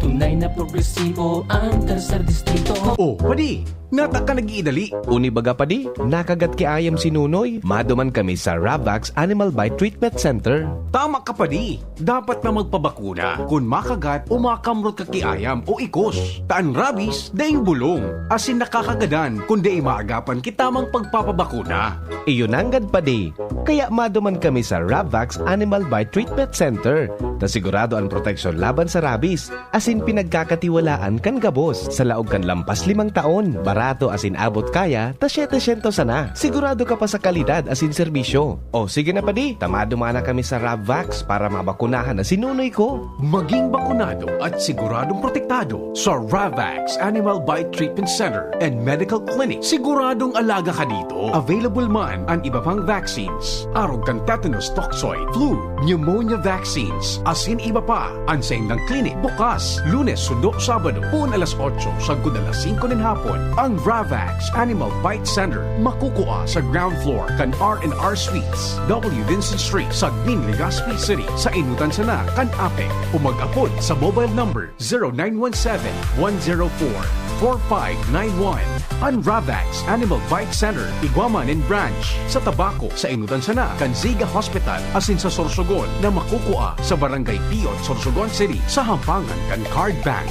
tunay na progresibo ang Tercer Distrito. Oh, padi, nata ka nag-iidali? Uni baga, padi, nakagat ki ayam si Nunoy. Maduman kami sa Ravax Animal Bite Treatment Center. Tama ka, padi. Dapat na magpabakuna kun makagat o makamrot ka ki ayam o ikos. Ta an rabies daing bulong, asin nakakagadan kun dai maagapan ki tamang pagpapabakuna. Iyo nanggad, padi. Kaya maduman kami sa Ravax Animal Bite Treatment Center, ta sigurado an proteksyon laban sa rabies, asin pinagkakatiwalaan kan gabos. Sa laog kan lampas limang taon, barato asin abot kaya ta setecientos sana. Sigurado ka pa sa kalidad asin serbisyo. O sige na, padi, ta maduman na kami sa Ravax para mabakunahan na si Nunoy ko. Maging bakunado at siguradong protektado sa Ravax Animal Bite Treatment Center and Medical Clinic. Siguradong alaga ka dito. Available man an iba pang vaccines, arog kan tetanus toxoid, flu, pneumonia vaccines, asin iba pa. An saindang klinik bukas Lunes sundo Sabado, poon alas otso sagkod alas singko nin hapon. Ang Ravax Animal Bite Center makukua sa ground floor kan R and R Suites, W Vincent Street, Sagmin, Legazpi City, sa enotan sana kan APEC, o mag-apod sa mobile number zero nine one seven, one zero four, four five nine one. An Ravax Animal Bite Center, igwa man nin branch sa Tabaco, sa enotan sana kan Ziga Hospital, asin sa Sorsogon na makukua sa Barangay Piot, Sorsogon City, sa hampangan kan Card Bank.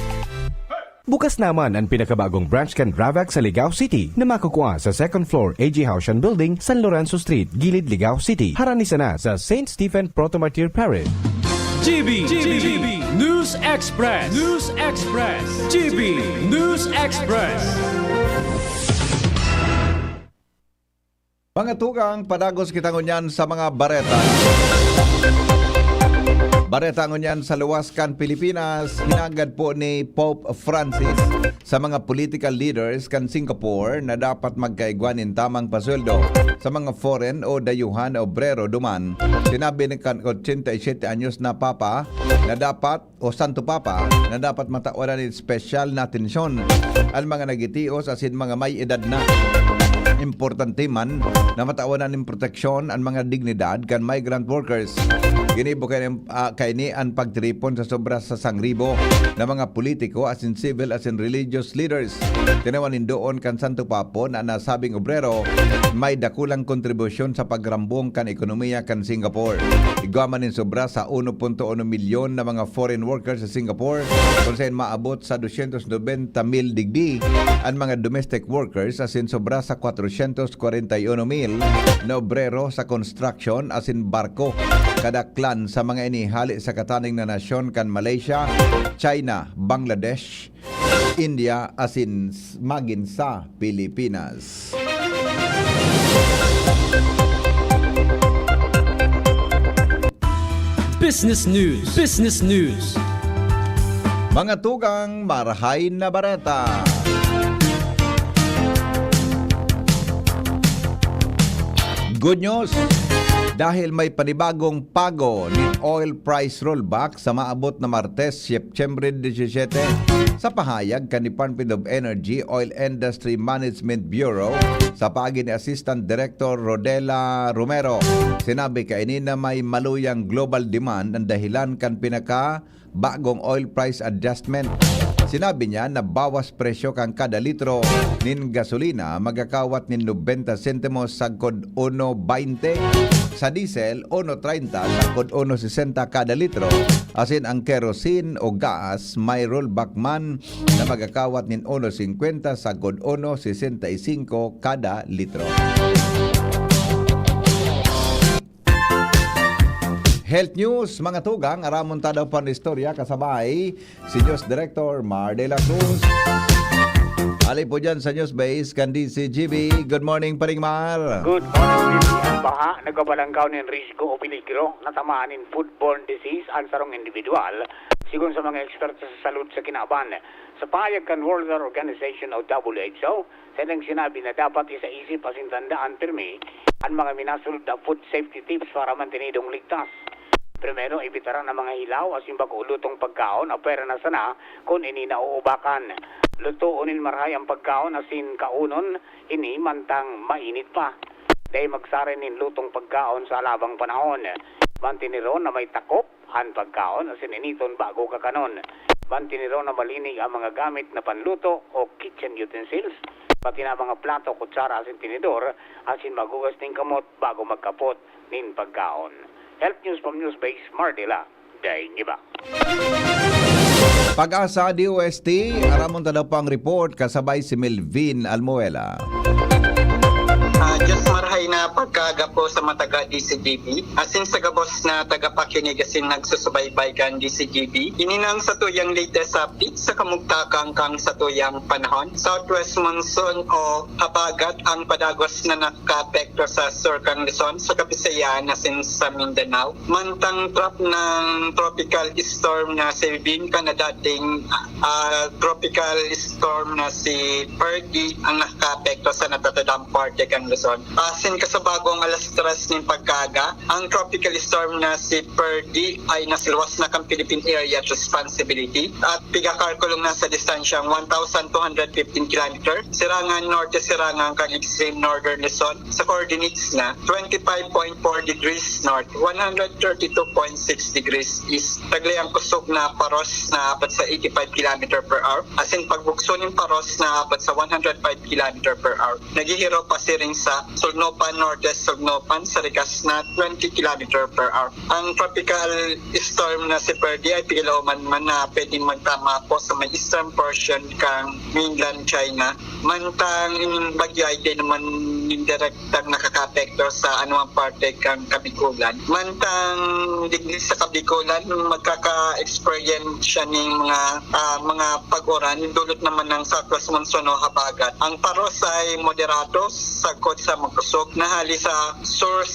Bukas naman an pinakabagong branch kan Ravax sa Ligao City na makukua sa second floor A G Haushan Building, San Lorenzo Street, Gilig, Ligao City, harani sana sa Saint Stephen Proto-Martyr Parish. G B, G B, News Express, News Express, G B News Express. Mga tugang, padagos kita ngunyan sa mga bareta. Bareta ngunyan sa luwas kan Pilipinas, hinagad po ni Pope Francis sa mga political leaders kan Singapore na dapat magkaigwa nin tamang pasweldo sa mga foreign o dayuhan na obrero duman. Sinabi ni kan ochenta y siete anyos na Papa na dapat o Santo Papa na dapat matawan nin espesyal na atensyon an mga nagitios asin mga may edad na. Importante man na matawan nin proteksyon an mga dignidad kan migrant workers. Ginibo kaini, ah, kaini an pagtiripon sa sobra sa sangribo na mga politiko asin civil asin religious leaders. Tinawan nin doon kan Santo Papa na nasabing obrero may dakulang kontribusyon sa pagrambong kan ekonomiya kan Singapore. Igwa man nin sobra sa uno punto uno milyon na mga foreign workers sa Singapore, kun saen maabot sa dosyentos nobenta mil digdi an mga domestic workers, asin sobra sa kwatrosyentos kwarenta y uno mil na obrero sa construction asin barko. Kadaklan sa mga ini hale sa kataning na nasyon kan Malaysia, China, Bangladesh, India asin s-, magin sa Pilipinas. Business News. Business News. Mga tugang, marahay na bareta. Good news! Dahil may panibagong pago nin oil price rollback sa maabot na Martes, Setyembre disisyete, sa pahayag kan Department of Energy Oil Industry Management Bureau sa paagi ni Assistant Director Rodela Romero, sinabi kaini na may maluyang global demand ang dahilan kan pinaka bagong oil price adjustment. Sinabi niya na bawas presyo kan kada litro nin gasolina magakawat nin nobenta sentimos sagkod uno baynte, sa diesel, uno treinta sagkod uno sesenta kada litro, asin ang kerosene o gas may rollback man na magakawat nin uno singkwenta sagkod uno sesenta y singko kada litro. Health News, mga tugang, aramon ta daw pan istorya kasabay si News Director Mar de la Cruz. Ali po dyan sa News Base kan D C G B. Good morning, Paring Mar. Good morning, Bibi. Ang baha nagpapalangkaw nin risgo o peligro na tamaan nin foodborne disease an sarong individual, sigon sa mga eksperto sa salud sa kinaban. Sa pahayag kan World Health Organization o W H O, sa ilang sinabi na dapat isaisip asin tandaan pirmi an mga minasunod na food safety tips para mantenidong ligtas. Primero, ibitaran ang mga hilaw asin bako lutong pagkaon apwera na sana kun ini nauubakan. Lutoon nin marahay ang pagkaon asin kaonon ini mantang mainit pa. Dai magsaray nin lutong pagkaon sa alabang panahon. Manteneron na may takop an pagkaon asin initon bago kakanon. Manteneron na malinig ang mga gamit na panluto o kitchen utensils, pati na mga plato, kutsara asin tinidor, asin maghugas nin kamot bago magkapot nin pagkaon. Health News from Newsbase, Mar de la Cruz. Pag-asa, D O S T, aramon ta daw pang report kasabay si Melvin Almuela. Ah, Diyos marhay na pagkaaga po sa mga taga D C G B, asin sa gabos na tagapakinig asin nagsusubaybay kan D C G B. Ini na ang satuyang latest update sa kamugtakan kan satuyang panahon. Southwest monsoon o habagat ang padagos na nakaapekto sa sur kan Luzon, sa Kabisayan, asin sa Mindanao. Mantang trough ng tropical storm na si Vin kan na dating, ah, tropical storm na si Ferdy ang nakakaapekto sa natatandang parte kan Luzon. Asin kasabagong alas tres nin pagkaaga, ang tropical storm na si Ferdy ay nasa luwas na kan Philippine Area of Responsibility at pigakalkulong na sa distansyang one thousand two hundred fifteen kilometer, sirangan norte, sirangan kan extreme northern Luzon, sa coordinates na twenty-five point four degrees north, one hundred thirty-two point six degrees east. Taglay ang kusog na paros na apat sa eighty-five kilometer per hour, asin pagbugso nin paros na apat sa one hundred five kilometer per hour. Naghihiro pasiring sa Sulnopan, Northwest Sulnopan, sa rikas na twenty kilometer per hour. Ang tropical storm na si Ferdy ay pigilauman man na pwedeng magtama po sa may eastern portion kan mainland China. Mantang in bagyo ay di naman indirektang nakakaapekto sa anumang parte kan Kabikolan. Mantang digdi sa Kabikolan, magkaka-experience siya ning mga, ah, mga pag-uran, dulot naman ng Southwest Monsoon o habagat. Ang paros ay moderato, sagkod sa makosog, na hali sa sur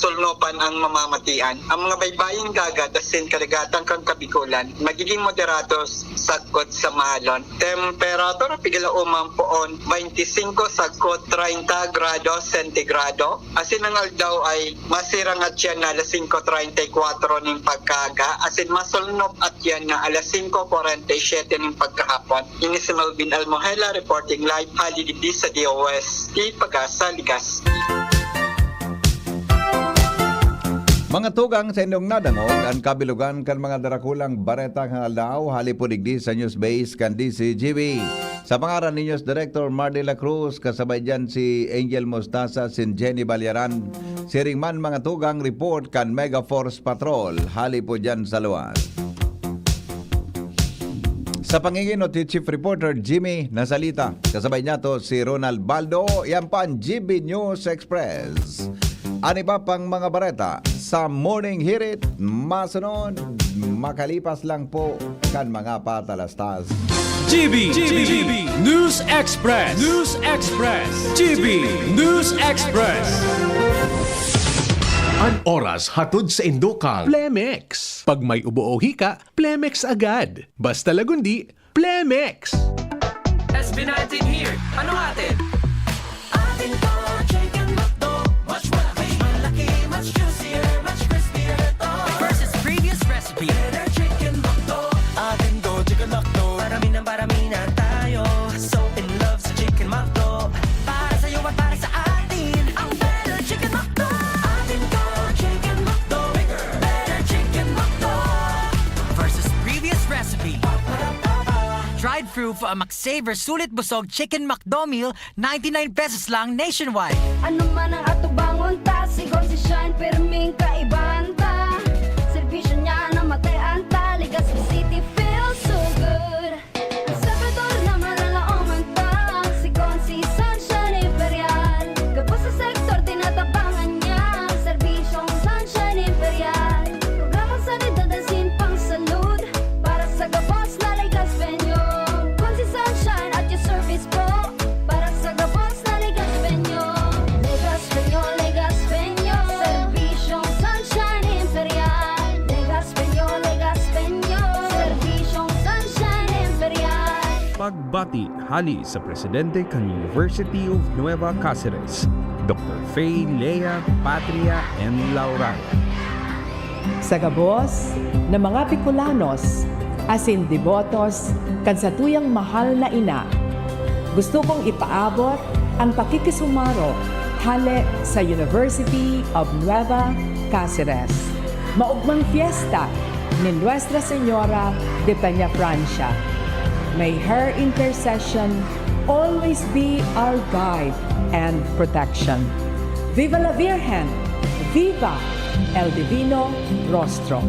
sulnopan ang mamamatian. Ang mga baybaying dagat asin kadagatan kan Kabikolan, magiging moderato, sagkod sa mahalon. Temperatura, pigalaoman poon, twenty-cinco sagkod treinta grado sentigrado. Asin ang aldaw ay masirang atyan na alas singko treinta y cuatro nin pagkaaga, asin masulnop atyan na alas singko kwarenta y siyete nin pagkahapon. Ini si Melvin Almohela reporting live hali digdi sa D O S T Pag-asa, Legazpi. Mga tugang, sa indong nadangog an kabilogan kan mga darakulang bareta kan aldaw, hali po digdi sa News Base kan D Z G B. Sa pangaran ni News Director Mar de la Cruz, kasabay diyan si Angel Mostaza, sin Jenny Balyaran. Siring man, mga tugang, report kan Mega Force Patrol, hali po diyan sa luwas. Sa panginginot ni Chief Reporter Jimmy Nasalita, kasabay niya to si Ronald Baldo, yan pa ang G B News Express. An iba pang mga bareta sa Morning Hirit, masunod, makalipas lang po kan mga patalastas. G B, G B, News Express, News Express, G B News Express. An oras hatod sa indukan Plemex. Pag may ubo o hika, Plemex agad. Basta lagundi, Plemex! S B nineteen here! Ano atin? Atin to, Chicken McDo. Much malaki, malaki, much juicier, much crispier to. Versus previous recipe. Better Chicken McDo. Atin to, Chicken McDo. Parami ng parami na tayo. So in love sa Chicken McDo. Para sa'yo at para sa atin. Ang better Chicken McDo. Atin to, Chicken McDo. Bigger, better Chicken McDo. Versus previous recipe. Drive-thru for a McSaver Sulit Busog Chicken McDo Meal, ninety-nine pesos lang nationwide. Ano man ang atubangon ta, sigon si Shine, pirming kaibahan ta. Serbisyo niya na matean ta, Legazpi City feels so good. Ang Salvador na malalaoman ta, sigon si Sunshine Imperial. Gabos sa sektor, tinatabangan niya, serbisyong Sunshine Imperial. Programang sanidad asin pangsalud, para sa gabos na Legazpeño. Kun si Sunshine at your service po, para sa gabos na Legazpeño. Legazpeño, Legazpeño, serbisyong Sunshine Imperial. Legazpeño, Legazpeño, serbisyong Sunshine Imperial. Pagbati hali sa presidente kan University of Nueva Caceres, Doktor Fay Lea Patria and Laurana. Sa gabos na mga Bicolanos asin debotos kan satuyang mahal na ina, gusto kong ipaabot ang pakikisumaro hale sa University of Nueva Caceres. Maogmang fiesta ni Nuestra Señora de Peñafrancia. May her intercession always be our guide and protection. Viva la Virgen! Viva el Divino Rostro!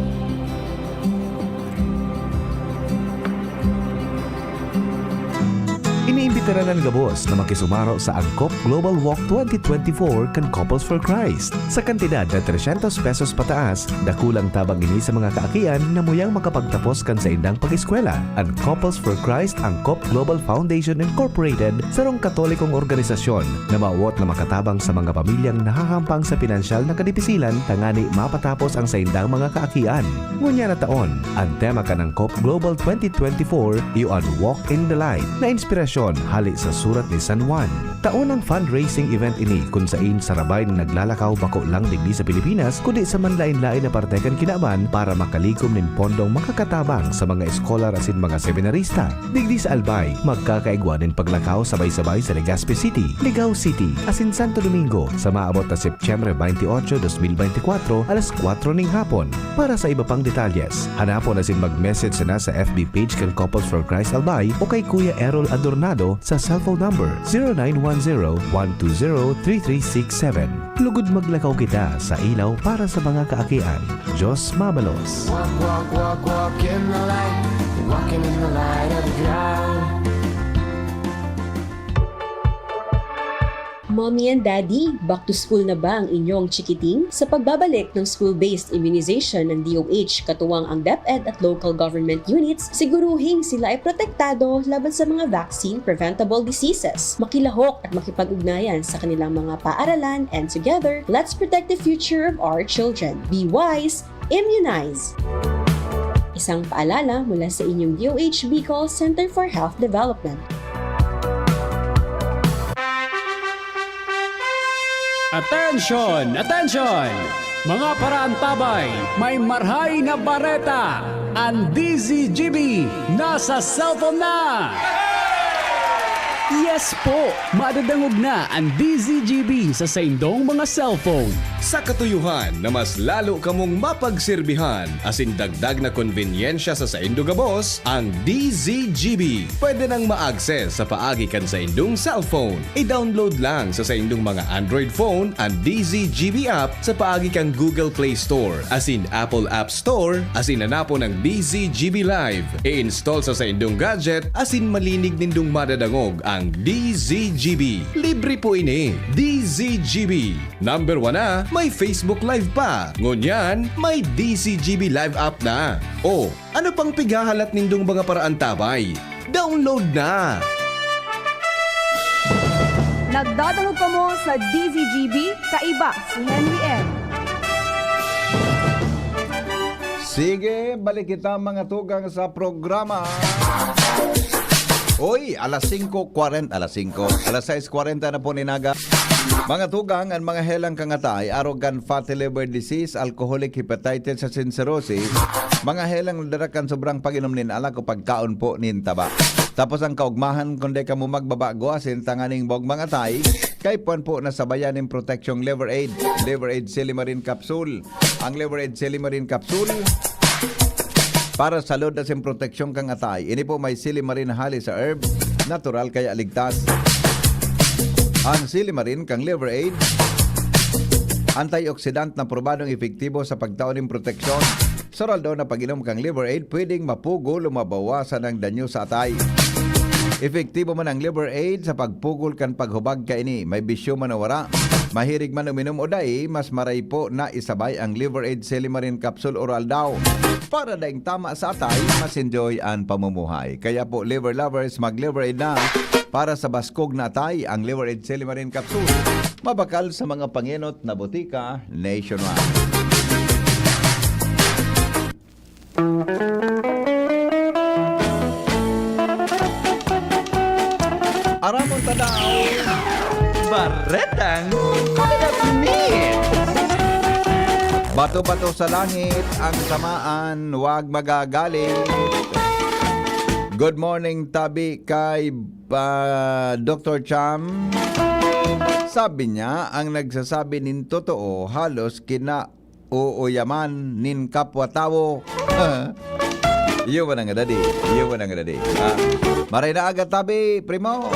Iniimbitaran an gabos na makisumaro sa Angkop Global Walk twenty twenty-four kan Couples for Christ. Sa kantidad na trescientos pesos pataas, dakulang tabang ini sa mga kaakian na muyang makapagtapos kan saindang pag-eskwela. An Couples for Christ Angkop Global Foundation Incorporated, sarong Katolikong organisasyon na mawot na makatabang sa mga pamilyang nahahampang sa pinansyal na kadipisilan tangani mapatapos ang saindang mga kaakian. Ngunyan na taon, an tema kan Angkop Global twenty twenty-four iyo an Walk in the Light, na inspirasyon hale sa Surat ni San Juan. Taon ang fundraising event ini kun sain sarabay na naglalakaw bako lang digdi sa Pilipinas, kundi sa manlaen-laen na parte kan kinaban para makalikom nin pondong makakatabang sa mga eskolar asin mga seminarista. Digdi sa Albay, magkakaigwa nin paglakaw sabay-sabay sa Legazpi City, Ligao City, asin Santo Domingo sa maabot na Setyembre twenty-eight, dos mil bente y kwatro, alas kwatro ning hapon. Para sa iba pang detalyes, hanapon asin mag-message sana sa F B page kan Couples for Christ Albay o kay Kuya Errol Adornado sa cellphone number zero nine one zero, one two zero, three three six seven. Lugod maglakaw kita sa ilaw para sa mga kaakian. Diyos mabalos. Walk, walk, walk, walk in the light. Walking in the light of God. Mommy and Daddy, back to school na ba ang inyong chikiting? Sa pagbabalik ng school-based immunization ng D O H, katuwang ang DepEd at local government units, siguruhing sila ay protektado laban sa mga vaccine-preventable diseases. Makilahok at makipag-ugnayan sa kanilang mga paaralan, and together, let's protect the future of our children. Be wise, immunize! Isang paalala mula sa inyong D O H Bicol Center for Health Development. Attention! Attention! Mga paraantabay, may marhay na bareta! Ang D Z G B nasa cellphone na! Yes po! Madadangog na ang D Z G B sa saindong mga cellphone. Sa katuyohan na mas lalo kamong mapagserbihan asin dagdag na konbenyensya sa saindo gabos, ang D Z G B pwede nang ma-access sa paagi kan saindong cellphone. I-download lang sa saindong mga Android phone an D Z G B app sa paagi kan Google Play Store asin Apple App Store asin hanapon ang D Z G B Live. I-install sa saindong gadget asin malinig nindong madadangog ang D Z G B. Libre po ini. D Z G B. Number one na, may Facebook Live pa. Ngunyan, may D Z G B Live app na. O, ano pang pighahalat nindong mga paraantabay? Download na! Nagdadangog kamo sa D Z G B, kaiba si Henry M. Sige, balik kita, mga tugang, sa programa. Oy, alas singko kwarenta, alas singko, alas sais kwarenta na po nin aga. Mga tugang, an mga helang kan atay, arog kan fatty liver disease, alcoholic hepatitis asin cirrhosis, mga helang nadara kan sobrang pag-inom nin alak o pagkaon po nin taba. Tapos an kaugmahan, kun dai kamo magbabago asin tanganing maogma an atay, kaipuhan po na sabayan nin proteksyong Liver Aid, Liver Aid Silimarin Capsule. Ang Liver Aid Silimarin Capsule para sa salud asin proteksyon kan atay. Ini po may silimarin hali sa herb, natural kaya ligtas. Ang silimarin kan Liver Aid, antioxidant na probadong epektibo sa pagtao nin proteksyon. Sa oral daw na pag-inom kan Liver Aid, pwedeng mapugol o mabawasan ang danyo sa atay. Epektibo man ang Liver Aid sa pagpugol kan paghubag kaini. May bisyo man o wara, mahirig man uminom o dai, mas maray po na isabay ang Liver Aid Silimarin Capsule Oral daw. Para daing tama sa atay, mas enjoy an pamumuhay. Kaya po, liver lovers, mag-Liver Aid na. Para sa baskog na atay, ang Liver Aid Silimarin Capsule. Mabakal sa mga pangenot na botika nationwide. Aramon ta daw. Baretang Kalapnit. Bato-bato sa langit ang samaan, wag magagalit. Good morning, tabi kay, ah, Doktor Cham. Sabi niya, ang nagsasabi nin totoo, halos kina- uuyaman nin kapwa tawo. Iyo ba nang dadi? Iyo ba nang dadi? Ah, maray na aga, tabi, primo.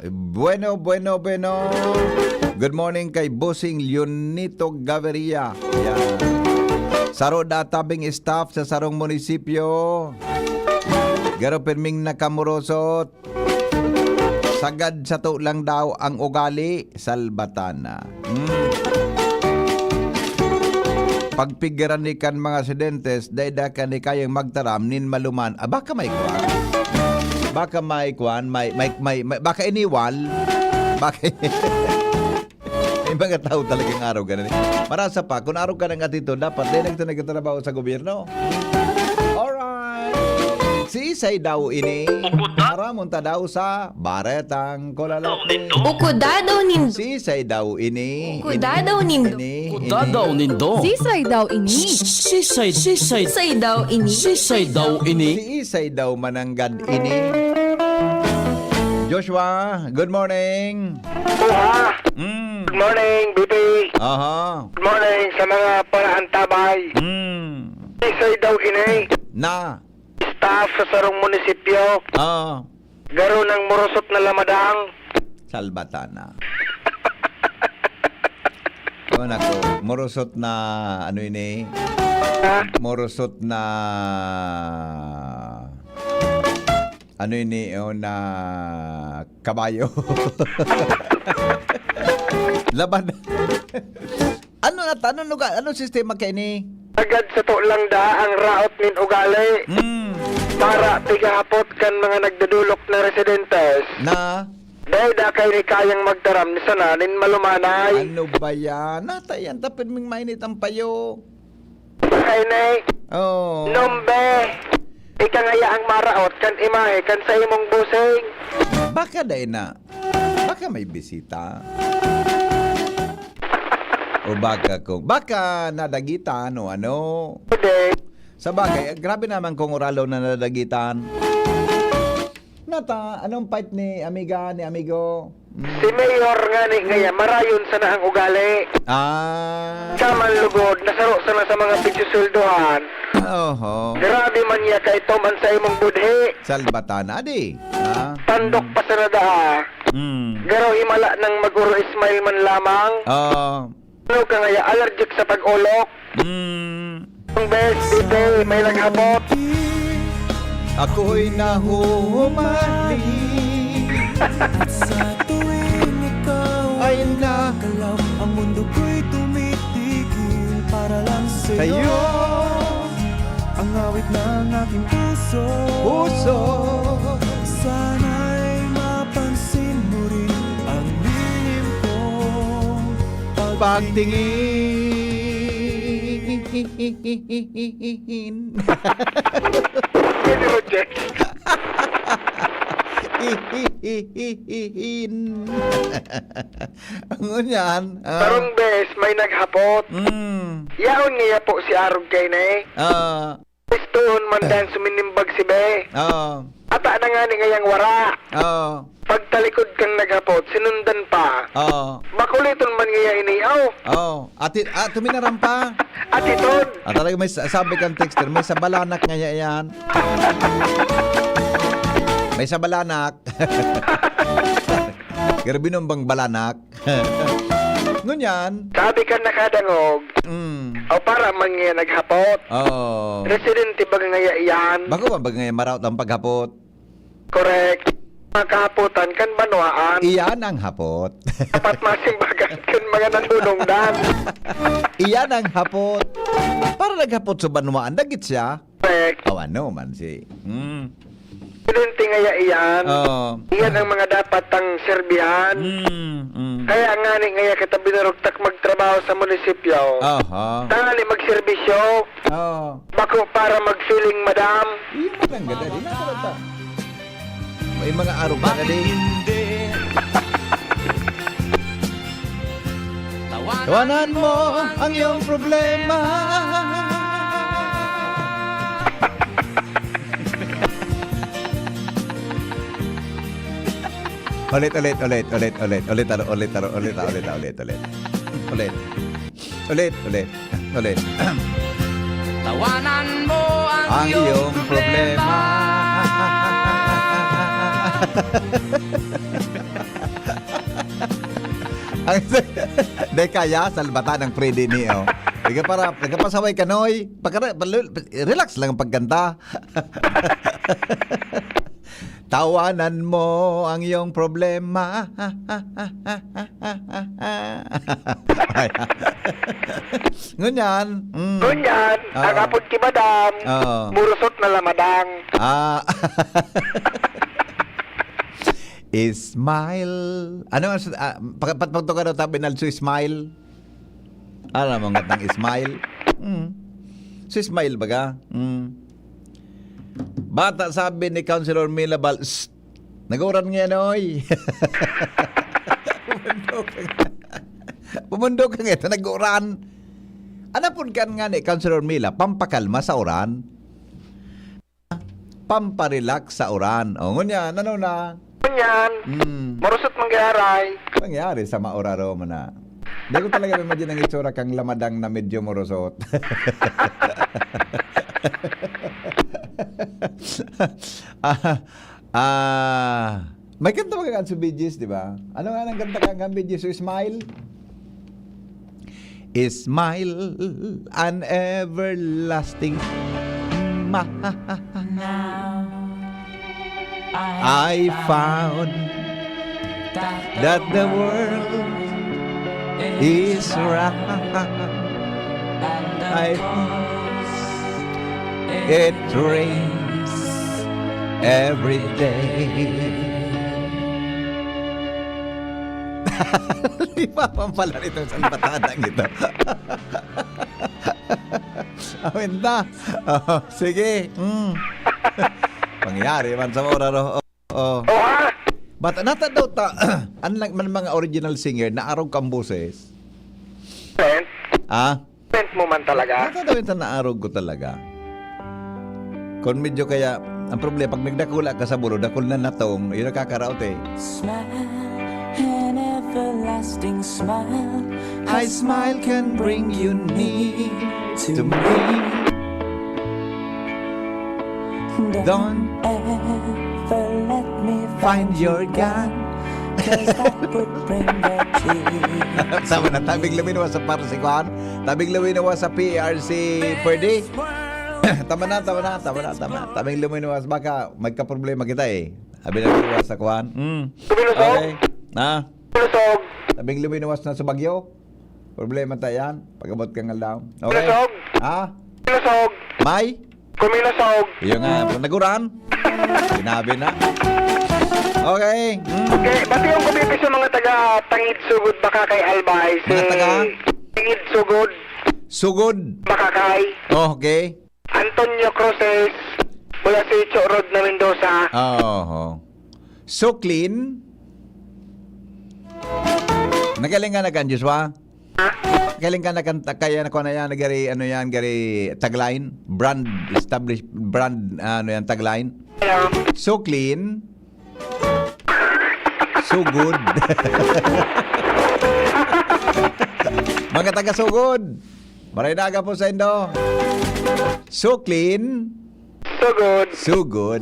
Bueno, bueno, bueno. Good morning kay Bossing Leonito Gaviria. Yan. Saro da tabing staff sa sarong munisipyo. Garo pirming nakamurosot. Sagad sato lang daw ang ugali, salbatana. Hmm. Pagpigiran ni kan mga estudyante, dai da kan di kayang magtaram nin maluman. Ah, baka may kwan. Baka may kwan, may, may, may, may, baka iniwal. Baka May mga tao talagang arog ka na ni. Marasa pa, kung arog ka ng atitude, dapat din nagtanay ka trabaho sa gobyerno. Alright. Siisay daw ini? Ukuda. Aramon ta daw sa Baretang Kulalapin. Ukuda daw nindo. Siisay daw ini? Ukuda daw nindo. Ini, ini. Ukuda daw nindo. Siisay daw ini? Sisay, sisay. Siisay daw ini? Sisay daw ini? Siisay daw mananggad ini? Joshua, good morning. Buha. Mm. Good morning, B P. Aha. Good morning sa mga paraantabay. Mm. Isay daw ini. Na. Staff sa sarong munisipyo. Ah. Garo nang murusot na lamadang. Salbatana. Oh, nako. Murusot na, ano ini? Ha? Murusot na Ano ini, oh, na kabayo? Laban. Ano na ta? Anong lugar? Anong sistema kaini? Agad sa to lang da ang raot nin ugali. Hmm. Para pigahapot kan mga nagdudulok na residentes. Na? Dai da kaini kayang magtaram ni sana nin malumanay. Ano ba yan? Nata yan, tapid ming mainit ang payo. Kaini. Oh. Nombe. Ika ngaya ang maraot kan imahe kan sa imong busing. Baka dai na. Baka may bisita. O baka kung, baka nadagitan o ano. Hindi. Sa bagay, grabe naman kung oralo na nadagitan. Nata, anong fight ni amiga, ni amigo? Mm. Si Mayor nga ni ngaya, marayon sana ang ugali. Ah. Saman lugod, nasaro sana sa mga pigsusulduhan. Oho. Grabe man niya kay Tom ang sa imong budhi. Salbatan, adi. Ah. Tandok Mm. pa sana daa. Mm. Garo himala nang mag-uro smile man lamang. Oo. Ano ka ngaya, allergic sa pag-olok? Mm. Ang best, Bibi, may naghapot. Ako'y nahuhumaling. At sa tuwing ikaw Ay, na. gumagalaw, ang mundo ko'y tumitigil para lang sa'yo. Sa'yo. Ang awit ng aking puso. Puso. Sana'y mapansin mo rin ang lihim kong pagtingin. Pagtingin. Pwede, Roger. Ngunyan, ah. Karong bes, may naghapot. Mm. Yaon niya po si Arog kay na eh. Ah. Pistohon man dan suminimbag si Be. Oo. Ata na nga ni ngayang wara. Oo. Pagtalikod kang naghapot, sinundan pa. Oo. Bakuliton man ngaya ini, aw. Oo. Ati-, ah, tuminaram pa. Atitod. Ah, talaga may sa-, sabi kang texter, may sabalanak ngaya yan. May sabalanak. Grabe nung bang balanak. Ngunyan. Sabi ka nakadangog. Mm. O para man ngaya naghapot. Oo. Residente ba ngaya iyan? Bako ba, ba ngaya maraot ang paghapot? Correct. Mga kahapotan kan banwaan. Iyan ang hapot. Dapat masimbagan kan mga nandunungdan. Iyan ang hapot. Para naghapot sa banwaan, dagit siya. Correct. Aw, ano man si, hmm. Presidente ngaya iyan. Oo. Iyan ang mga dapat tang serbihan. Mm, mm. Kaya nga ni ngaya kita binurugtak magtrabaho sa munisipyo. Aha. Tangali magserbisyo. Oo. Bako para mag-feeling, madam. Iyo, matanggal na. Di na talaga. May mga arog na din. Tawanan mo ang iyong problema. Ulit, ulit, ulit, ulit, ulit, ulit, ulit, ulit, ulit, ulit, ulit, ulit. Ulit. Ulit, ulit, ulit. Tawanan mo ang Ang iyong iyong problema. problema. Ang, di kaya, salbatan ang Freddy ni, oh. Ika para, ika pasaway ka, Noy. Pagka-, relax lang ang pagkanta. Tawanan mo ang iyong problema. Ngunyan, mm. Ngunyan, Oo. Ang apod ki madam, Oo. murusot na lamadang. Ah. Smile. Ano ang s-, ah, pag-, pag-, pagtukan daw tabi na, so smile. Alam mo, ngat ng smile. Mm. Si smile baga. Mm. Bata sabi ni Councilor Mila Bal, "Sst! Nag-uuran ngayon, oy." Pumundok ka nga. Pumundok ka nga, ito, nag-uuran. Anapon kan nga ni Councilor Mila, pampakalma sa uran. Pamparelax sa uran. O, ngunyan, ano na? Ngunyan, Mm. marusot mangyari. Mangyari sa mauraro mo na. Di ko talaga imagine ang itsura kang lamadang na medyo morosot. Ah, ah, may kanta ba kang Bee Gees, di ba? Ano nga nang kanta kang Bee Gees? So, Smile? Smile, an everlasting smile. Now, I I found found that the world Israel. I, it rains every day. Di ba pampala nitong salbatada ito? Awinda. Oh, sige. Mm. Pangyari man sa mura, no? Oh. Oh, ha? But nata daw ta, unlike man mga original singer na arog kang boses. Friend? Ah? Friend mo man talaga? Nata daw yung naarog ko talaga. Kung medyo kaya, ang problema, pag nagdakula ka sa bulo, dakul na natong, yun nakakaraot eh. Smile, an everlasting smile. I smile can bring you near to me. Don't ever let me find your gun, 'cause that would bring the tears. Tama na, tabing luminawas sa par si Kwan. Tabing luminawas sa P R C Ferdy. Tama na, tama na, tama na, tama na. Tabing luminawas, baka magka-problema kita eh. Abi na luminawas sa Kwan. Mm. Kumilusog. Okay. Ha? Kumilusog. Tabing luminawas na sa Bagyo. Problema ta yan. Pag-abot ka nga daw. Okay. Kumilusog. Ha? Kumilusog. May? Kumilusog. Iyo nga, naguran. Sinabi na. Okay. Mm. Okay, bati yung kumipi sa mga taga Tangid Sugod, Bakakay, Albay. Mga taga? Tangid Sugod. Sugod. Bakakay. Oh, okay. Antonio Cruzes, mula sa Icho Road na Mendoza. Oo. So clean. Nagaling ka na kan Joshua? Galing ka na kan, kaya na ko na yan, gari, ano yan, gari tagline, brand, established brand, ano yan, tagline. Hello. So clean. So good. Mga taga Sugod. Maray na aga po sa indo. So clean. So good. So good.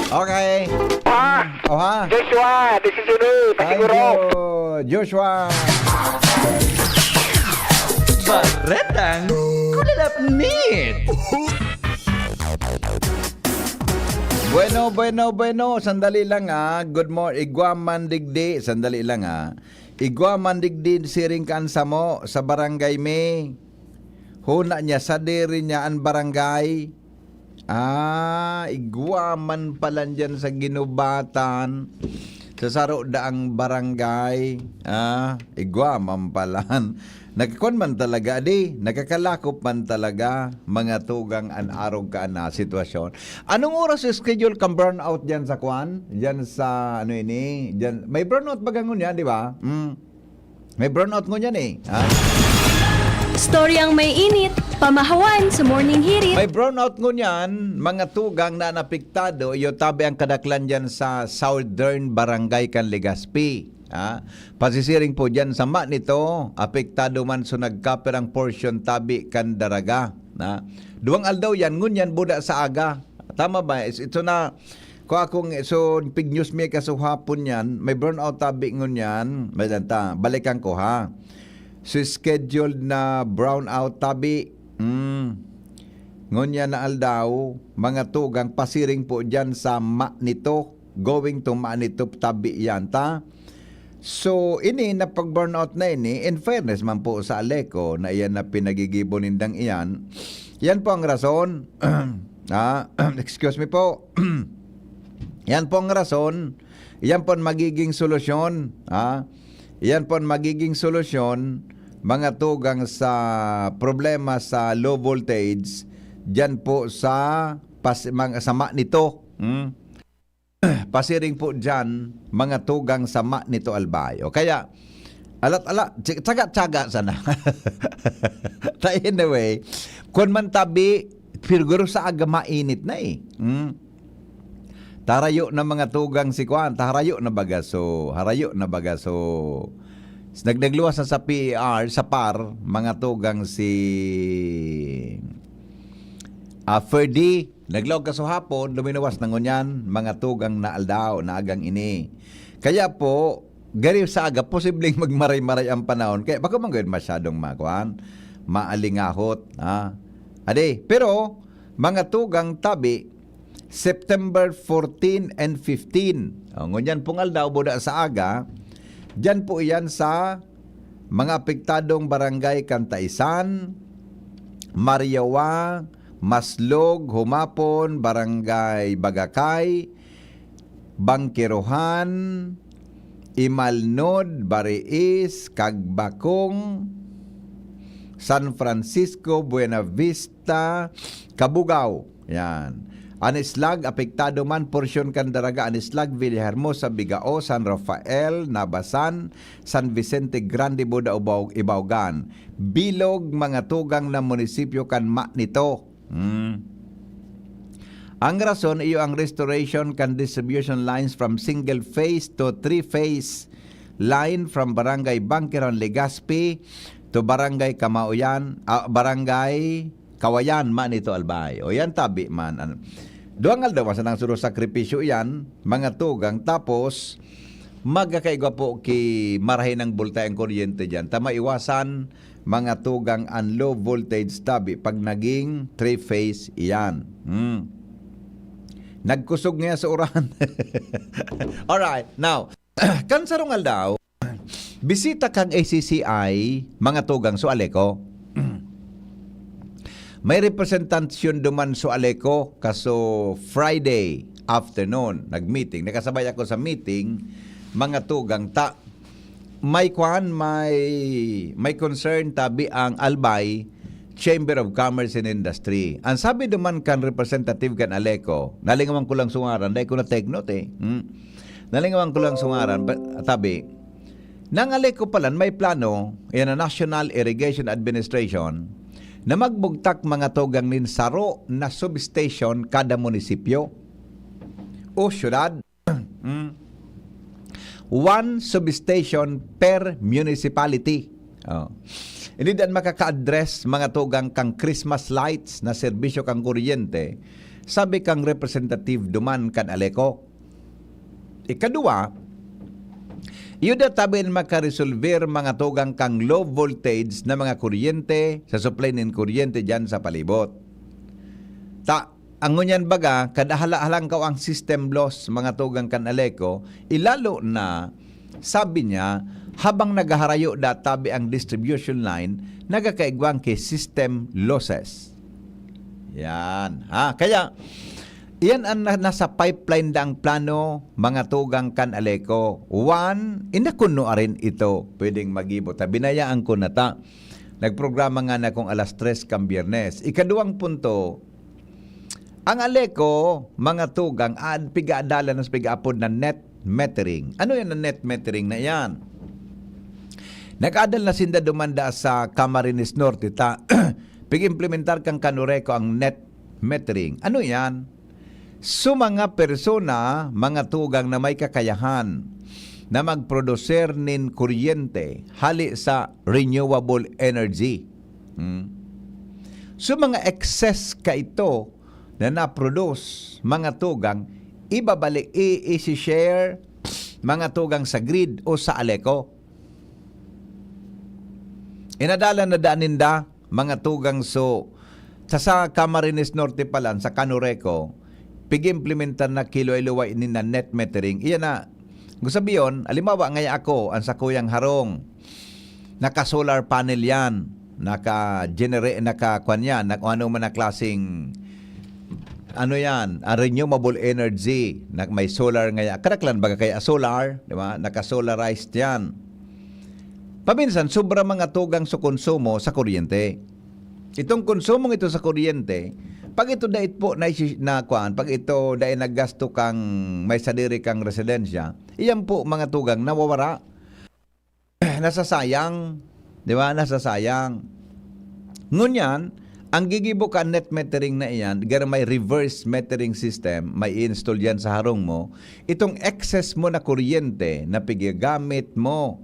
Okay. Ah, Oha. Joshua, this is Jimmy. Thank Pasiguro. You, Joshua. Baretang Kulalapnit. Bueno, bueno, bueno. Sandali lang, ah. Good morning. Igwa man digdi. Sandali lang, ah. Igwa man digdi siring kan samo sa barangay mi. Huna niya, sadiri niya an barangay. Ah, igwa man palan diyan sa Ginubatan. Sa saro daang barangay. Ah, igwa man palan. Nagkakwan man talaga, di? Nagkakalakop man talaga, mga tugang, an arog ka na sitwasyon. Anong oras schedule kang brownout diyan sa kwan? Diyan sa, ano ini? Diyan, may brownout baga ngunyan, di ba? Mm. May brownout ngunyan eh. Ha? Storyang may init, pamahawan sa morning hirit. May brownout ngunyan, mga tugang na napektado, iyo tabi ang kadaklan diyan sa Southern Barangay kan Legazpi. Ha? Pasisiring po diyan sa ma nito, apektado man so nagkapirang portion tabi kan Daraga. Ha? Duwang aldaw yan, ngunyan buda sa aga. Tama ba? Is-, ito na, ko akong, so, pig-news mi kasuhapon yan, may brownout tabi ngunyan, may danta, balikan ko ha. So, scheduled na brownout tabi, mm, ngunyan na aldaw, mga tugang pasiring po dyan sa ma nito, going to ma nito tabi yan, ta? So, ini na pag-brownout na ini, in fairness man po sa Aleco, na iyan na pinagigibo nindang iyan, yan po ang rason. Ah, excuse me po. Yan po ang rason. Yan po ang magiging solusyon. Ah, yan po ang magiging solusyon, mga tugang sa problema sa low voltage, dyan po sa, pas, mga, sama nito. Hmm? Pasiring po diyan, mga tugang sama nito Albay. O kaya, alat-ala, tsi-, tsaga-tsaga sana. Ta anyway, kun man tabi, siguro sa aga mainit na eh. Hmm? Tarayo na mga tugang si Kwan, tarayo na baga so, harayo na baga so. Nag-, nagluwas na sa P A R, sa par, mga tugang si, ah, Ferdy, naglaog kasuhapon, luminawas na ngunyan, mga tugang na aldaw, na agang ini. Kaya po, gari sa aga, posibleng magmaray-maray ang panahon. Kaya bako man gawin masyadong makuan, maalingahot, ha? Ade, pero, mga tugang tabi, September fourteen and fifteen. O, ngunyan pong aldaw, buda sa aga, diyan po iyan sa mga apektadong barangay kan Taisan, Mariawa, Maslog, Humapon, Barangay Bagakay, Bangkerohan, Imalnod, Bariis, Cagbacong, San Francisco, Buenavista, Cabugao. Yan. An Islag, apektado man porsyon kan Daraga, an Islag, Villahermosa, Bigao, San Rafael, Nabasan, San Vicente Grande, Buda, Ubao-, Ibaogan. Bilog, mga tugang na munisipyo kan Manito. Hmm. Ang rason iyo ang restoration kan distribution lines from single phase to three phase line from Barangay Bangkeron, Legazpi to Barangay Kamaoyan, ah, Barangay Kawayan, Manito, Albay. O yan, tabi man. An-, duwang aldaw, masa nang suro sakripisyo yan, mga tugang. Tapos, magkakaigwa po ki marahay ng bultay ang kuryente dyan. Ta maiwasan, mga tugang, an low voltage tabi pag naging three-phase iyan. Hmm. Nagkusog nga sa uran. Alright, now, kan sarong aldaw, bisita kang A C C I, mga tugang, so Aleco. May representasyon duman so Aleco, kaso Friday afternoon, nag-meeting. Nakasabay ako sa meeting, mga tugang, ta may kwan, may, may concern tabi ang Albay Chamber of Commerce and Industry. Ang sabi duman kan representative kan Aleco, nalingawan ko lang sungaran, dahil ko na take note eh. Hmm? Nalingawan ko lang sungaran, ba- tabi, nang Aleco palan may plano, yan ang National Irrigation Administration, na magbugtak mga tugang nin saro na substation kada munisipyo o syudad. Mm. One substation per municipality. Oh. Ini dan makaka-address mga tugang kang Christmas lights na serbisyo kang kuryente, sabi kang representative duman kan Aleco. Ikaduwa, iyo da tabi an makaresolver mga tugang kang low voltage na mga kuryente sa supply nin kuryente diyan sa palibot. Ta, ang ngunyan baga, kada hala-halangkaw ang system loss, mga tugang kan Aleco, ilalo na, sabi niya, habang naghaharayo da tabi ang distribution line, nagkakaigwang ki system losses. Yan. Ha? Kaya, iyan ang na- nasa pipeline da ang plano, mga tugang kan Aleco. One, inakuno arin ito pwedeng magibo. Ta, binayaan ko na ta. Nagprograma nga na kung alas tres kan Biyernes. Ikaduwang punto, ang Aleco, mga tugang, ad, pigaadalan na sa pigaapod na net metering. Ano yan ang net metering na yan? Nag-adal na sinda dumanda sa Camarines Norte, ta pig-implementar kang Canureco ang net metering. Ano yan? So, mga persona, mga tugang na may kakayahan na magproduser nin kuryente hali sa renewable energy. Hmm. So, mga excess ka ito na na-produce, mga tugang, ibabalik, i-, isi-share, mga tugang sa grid o sa Aleco. Inadalan na daan ninda, mga tugang, so, sa, sa Camarines Norte palan, sa Canureco, pig-implementar na kiluway-luway nin na net metering. Iyan na, kung sabiyon, alimawa, ngaya ako, ang sakuyang harong, naka-solar panel yan, naka-genera-, naka-, kwan yan, na kung ano man na klaseng, ano yan, ang renewable energy, na may solar ngaya. Karaklan baga kaya solar, di ba? Naka-solarized yan. Paminsan, sobra mga tugang sa konsumo sa kuryente. Itong konsumong ito sa kuryente, pag ito dait po na, na kuan, pag ito dai naggasto kang may sadiri kang residensya, iyan po mga tugang nawawara. Nasasayang, di ba? Nasasayang. Ngunyan, ang gigibo ka net metering na iyan, garo may reverse metering system, may i-install yan sa harong mo, itong excess mo na kuryente na pigagamit mo,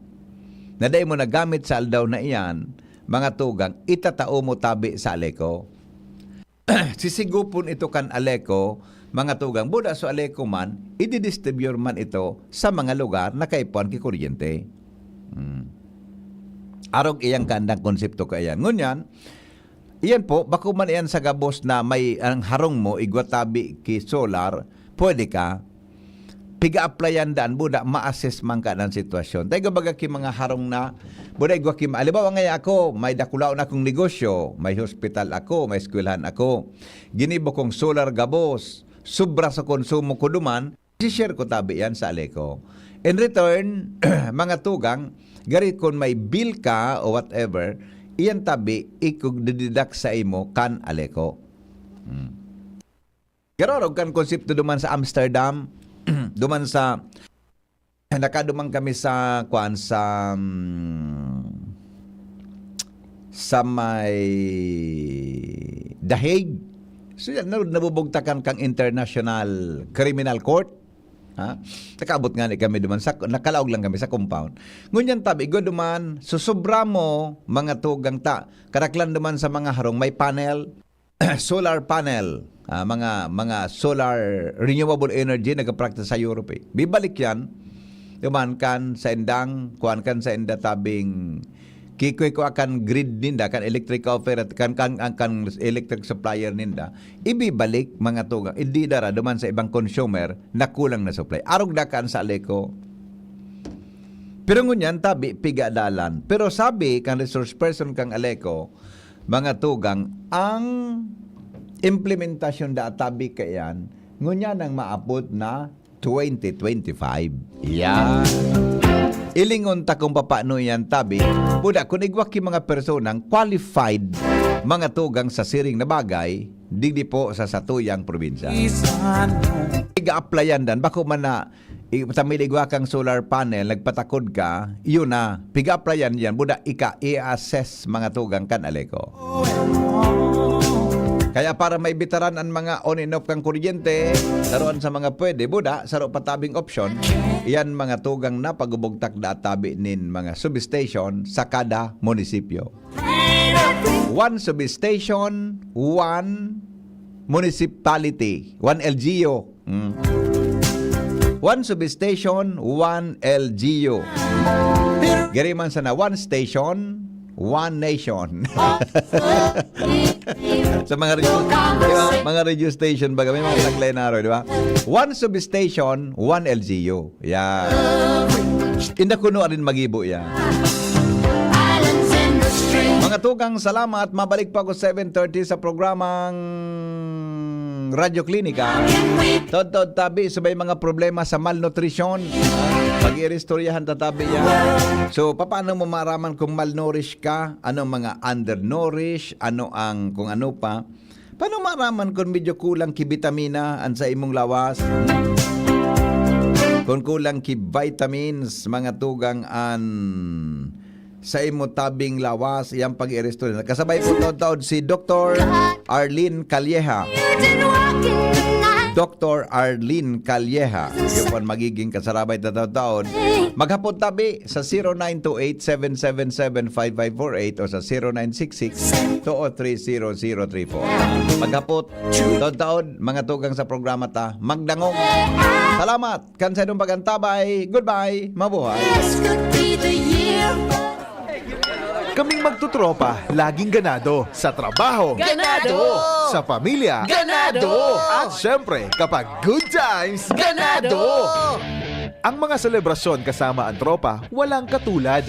na dai mo nagamit sa aldaw na iyan, mga tugang, itatao mo tabi sa Aleco. Sisigupon ito kan Aleco, mga tugang. Buda so Aleco man, ididistribyor man ito sa mga lugar na kaipuhan ki kuryente. Hmm. Arog iyang kaandang konsepto kaiyan. Ngunyan, Iyan po, bako man iyan sa gabos na may ang harong mo, igwa tabi ki solar, pwede ka. Piga-applyan daan, buda, ma-assess man ka ng sitwasyon. Tayo baga ki mga harong na, buda, igwa ki, halimbawa ngayon ako, may dakulaon akong negosyo, may hospital ako, may eskwelahan ako. Ginibo kong solar gabos, sobra sa konsumo ko duman, i-share ko tabi yan sa Aleco. In return, mga tugang, gari kun may bill ka o whatever, iyan tabi, ikugdididak sa imo kan Aleco. Hmm. Garorog kan konsepto duman sa Amsterdam, duman sa, nakaduman kami sa, kwan, sa, mm, sa may The Hague. So, yan, na-, nabubugtakan kang International Criminal Court. Ha? Nakaabot nga ni kami duman sa, nakalaog lang kami sa compound. Ngunyan tabi, igwa duman, susubra mo, mga tugang ta, kadaklan duman sa mga harong, may panel, solar panel, ah, mga, mga solar renewable energy, nagka-practice sa Europe eh. Bibalik yan, duman kan sa indang, kuan kan sa inda tabing, kikwe ko akan grid ninda, kan electric offer, at kan, kan, kan, kan electric supplier ninda, ibibalik, mga tugang, ididara duman sa ibang consumer na kulang na supply. Arog na kan sa Aleco. Pero ngunyan, tabi, piga dalan. Pero sabi kan resource person kang Aleco, mga tugang, ang implementasyon da tabi kaiyan, ngunyan ang maapod na twenty twenty-five. Yan. Ilingon ta kung papaano yan tabi. Buda, kung igwa ki mga personang qualified, mga tugang sa siring na bagay, digdi po sa satuyang probinsya. Iga-applyan dan, bako man na, i-, sa may igwa kang solar panel, nagpatakod ka, yun na, piga-applyan yan, buda, ika, i-assess mga tugang kan Aleco. Kaya para maibitaran an mga on and off kang kuryente, saroan sa mga pwede, buda, saro pa tabing opsyon, iyan mga tugang na pagubugtak da tabi nin mga substation sa kada munisipyo. One substation, one municipality, one L G U. Mm. One substation, one L G U. Gari man sana, one station, one nation. Sa mga radio, di ba? Mga radio station baga, may mga taglayan na araw, di ba? One substation, one L G U. Yan. Inda kuno arin magibo yan. Mga tugang, salamat. Mabalik pa ako seven thirty sa programang Radyo Klinika. Tod-tod tabi, so may mga problema sa malnutrisyon. Pag-iristoryahan tatabi yan. So, paano mo maraman kung malnourished ka? Ano ang mga undernourished? Ano ang kung ano pa? Paano maraman kung medyo kulang ki bitamina an sa imong lawas? Kung kulang ki vitamins, mga tugang an sa imo tabing lawas, iyang pag-iristorya. Kasabay po taod-taod si Doktor Arlene Calleja. Doktor Arlene Calleja. Iyo po ang magiging kasarabay na taod-taod. Maghapot tabi sa zero nine two eight, seven seven seven, five five four eight o sa zero nine six six, two oh three, zero zero three four. Maghapot, taod-taod, mga tugang sa programa ta, magdangog. Salamat! Kan sa inong pag-antabay. Goodbye. Mabuhay. This could be the year for Kaming magtotropa, laging ganado. Sa trabaho. Ganado. Sa pamilya. Ganado. At syempre, kapag good times. Ganado. Ang mga selebrasyon kasama ang tropa, walang katulad.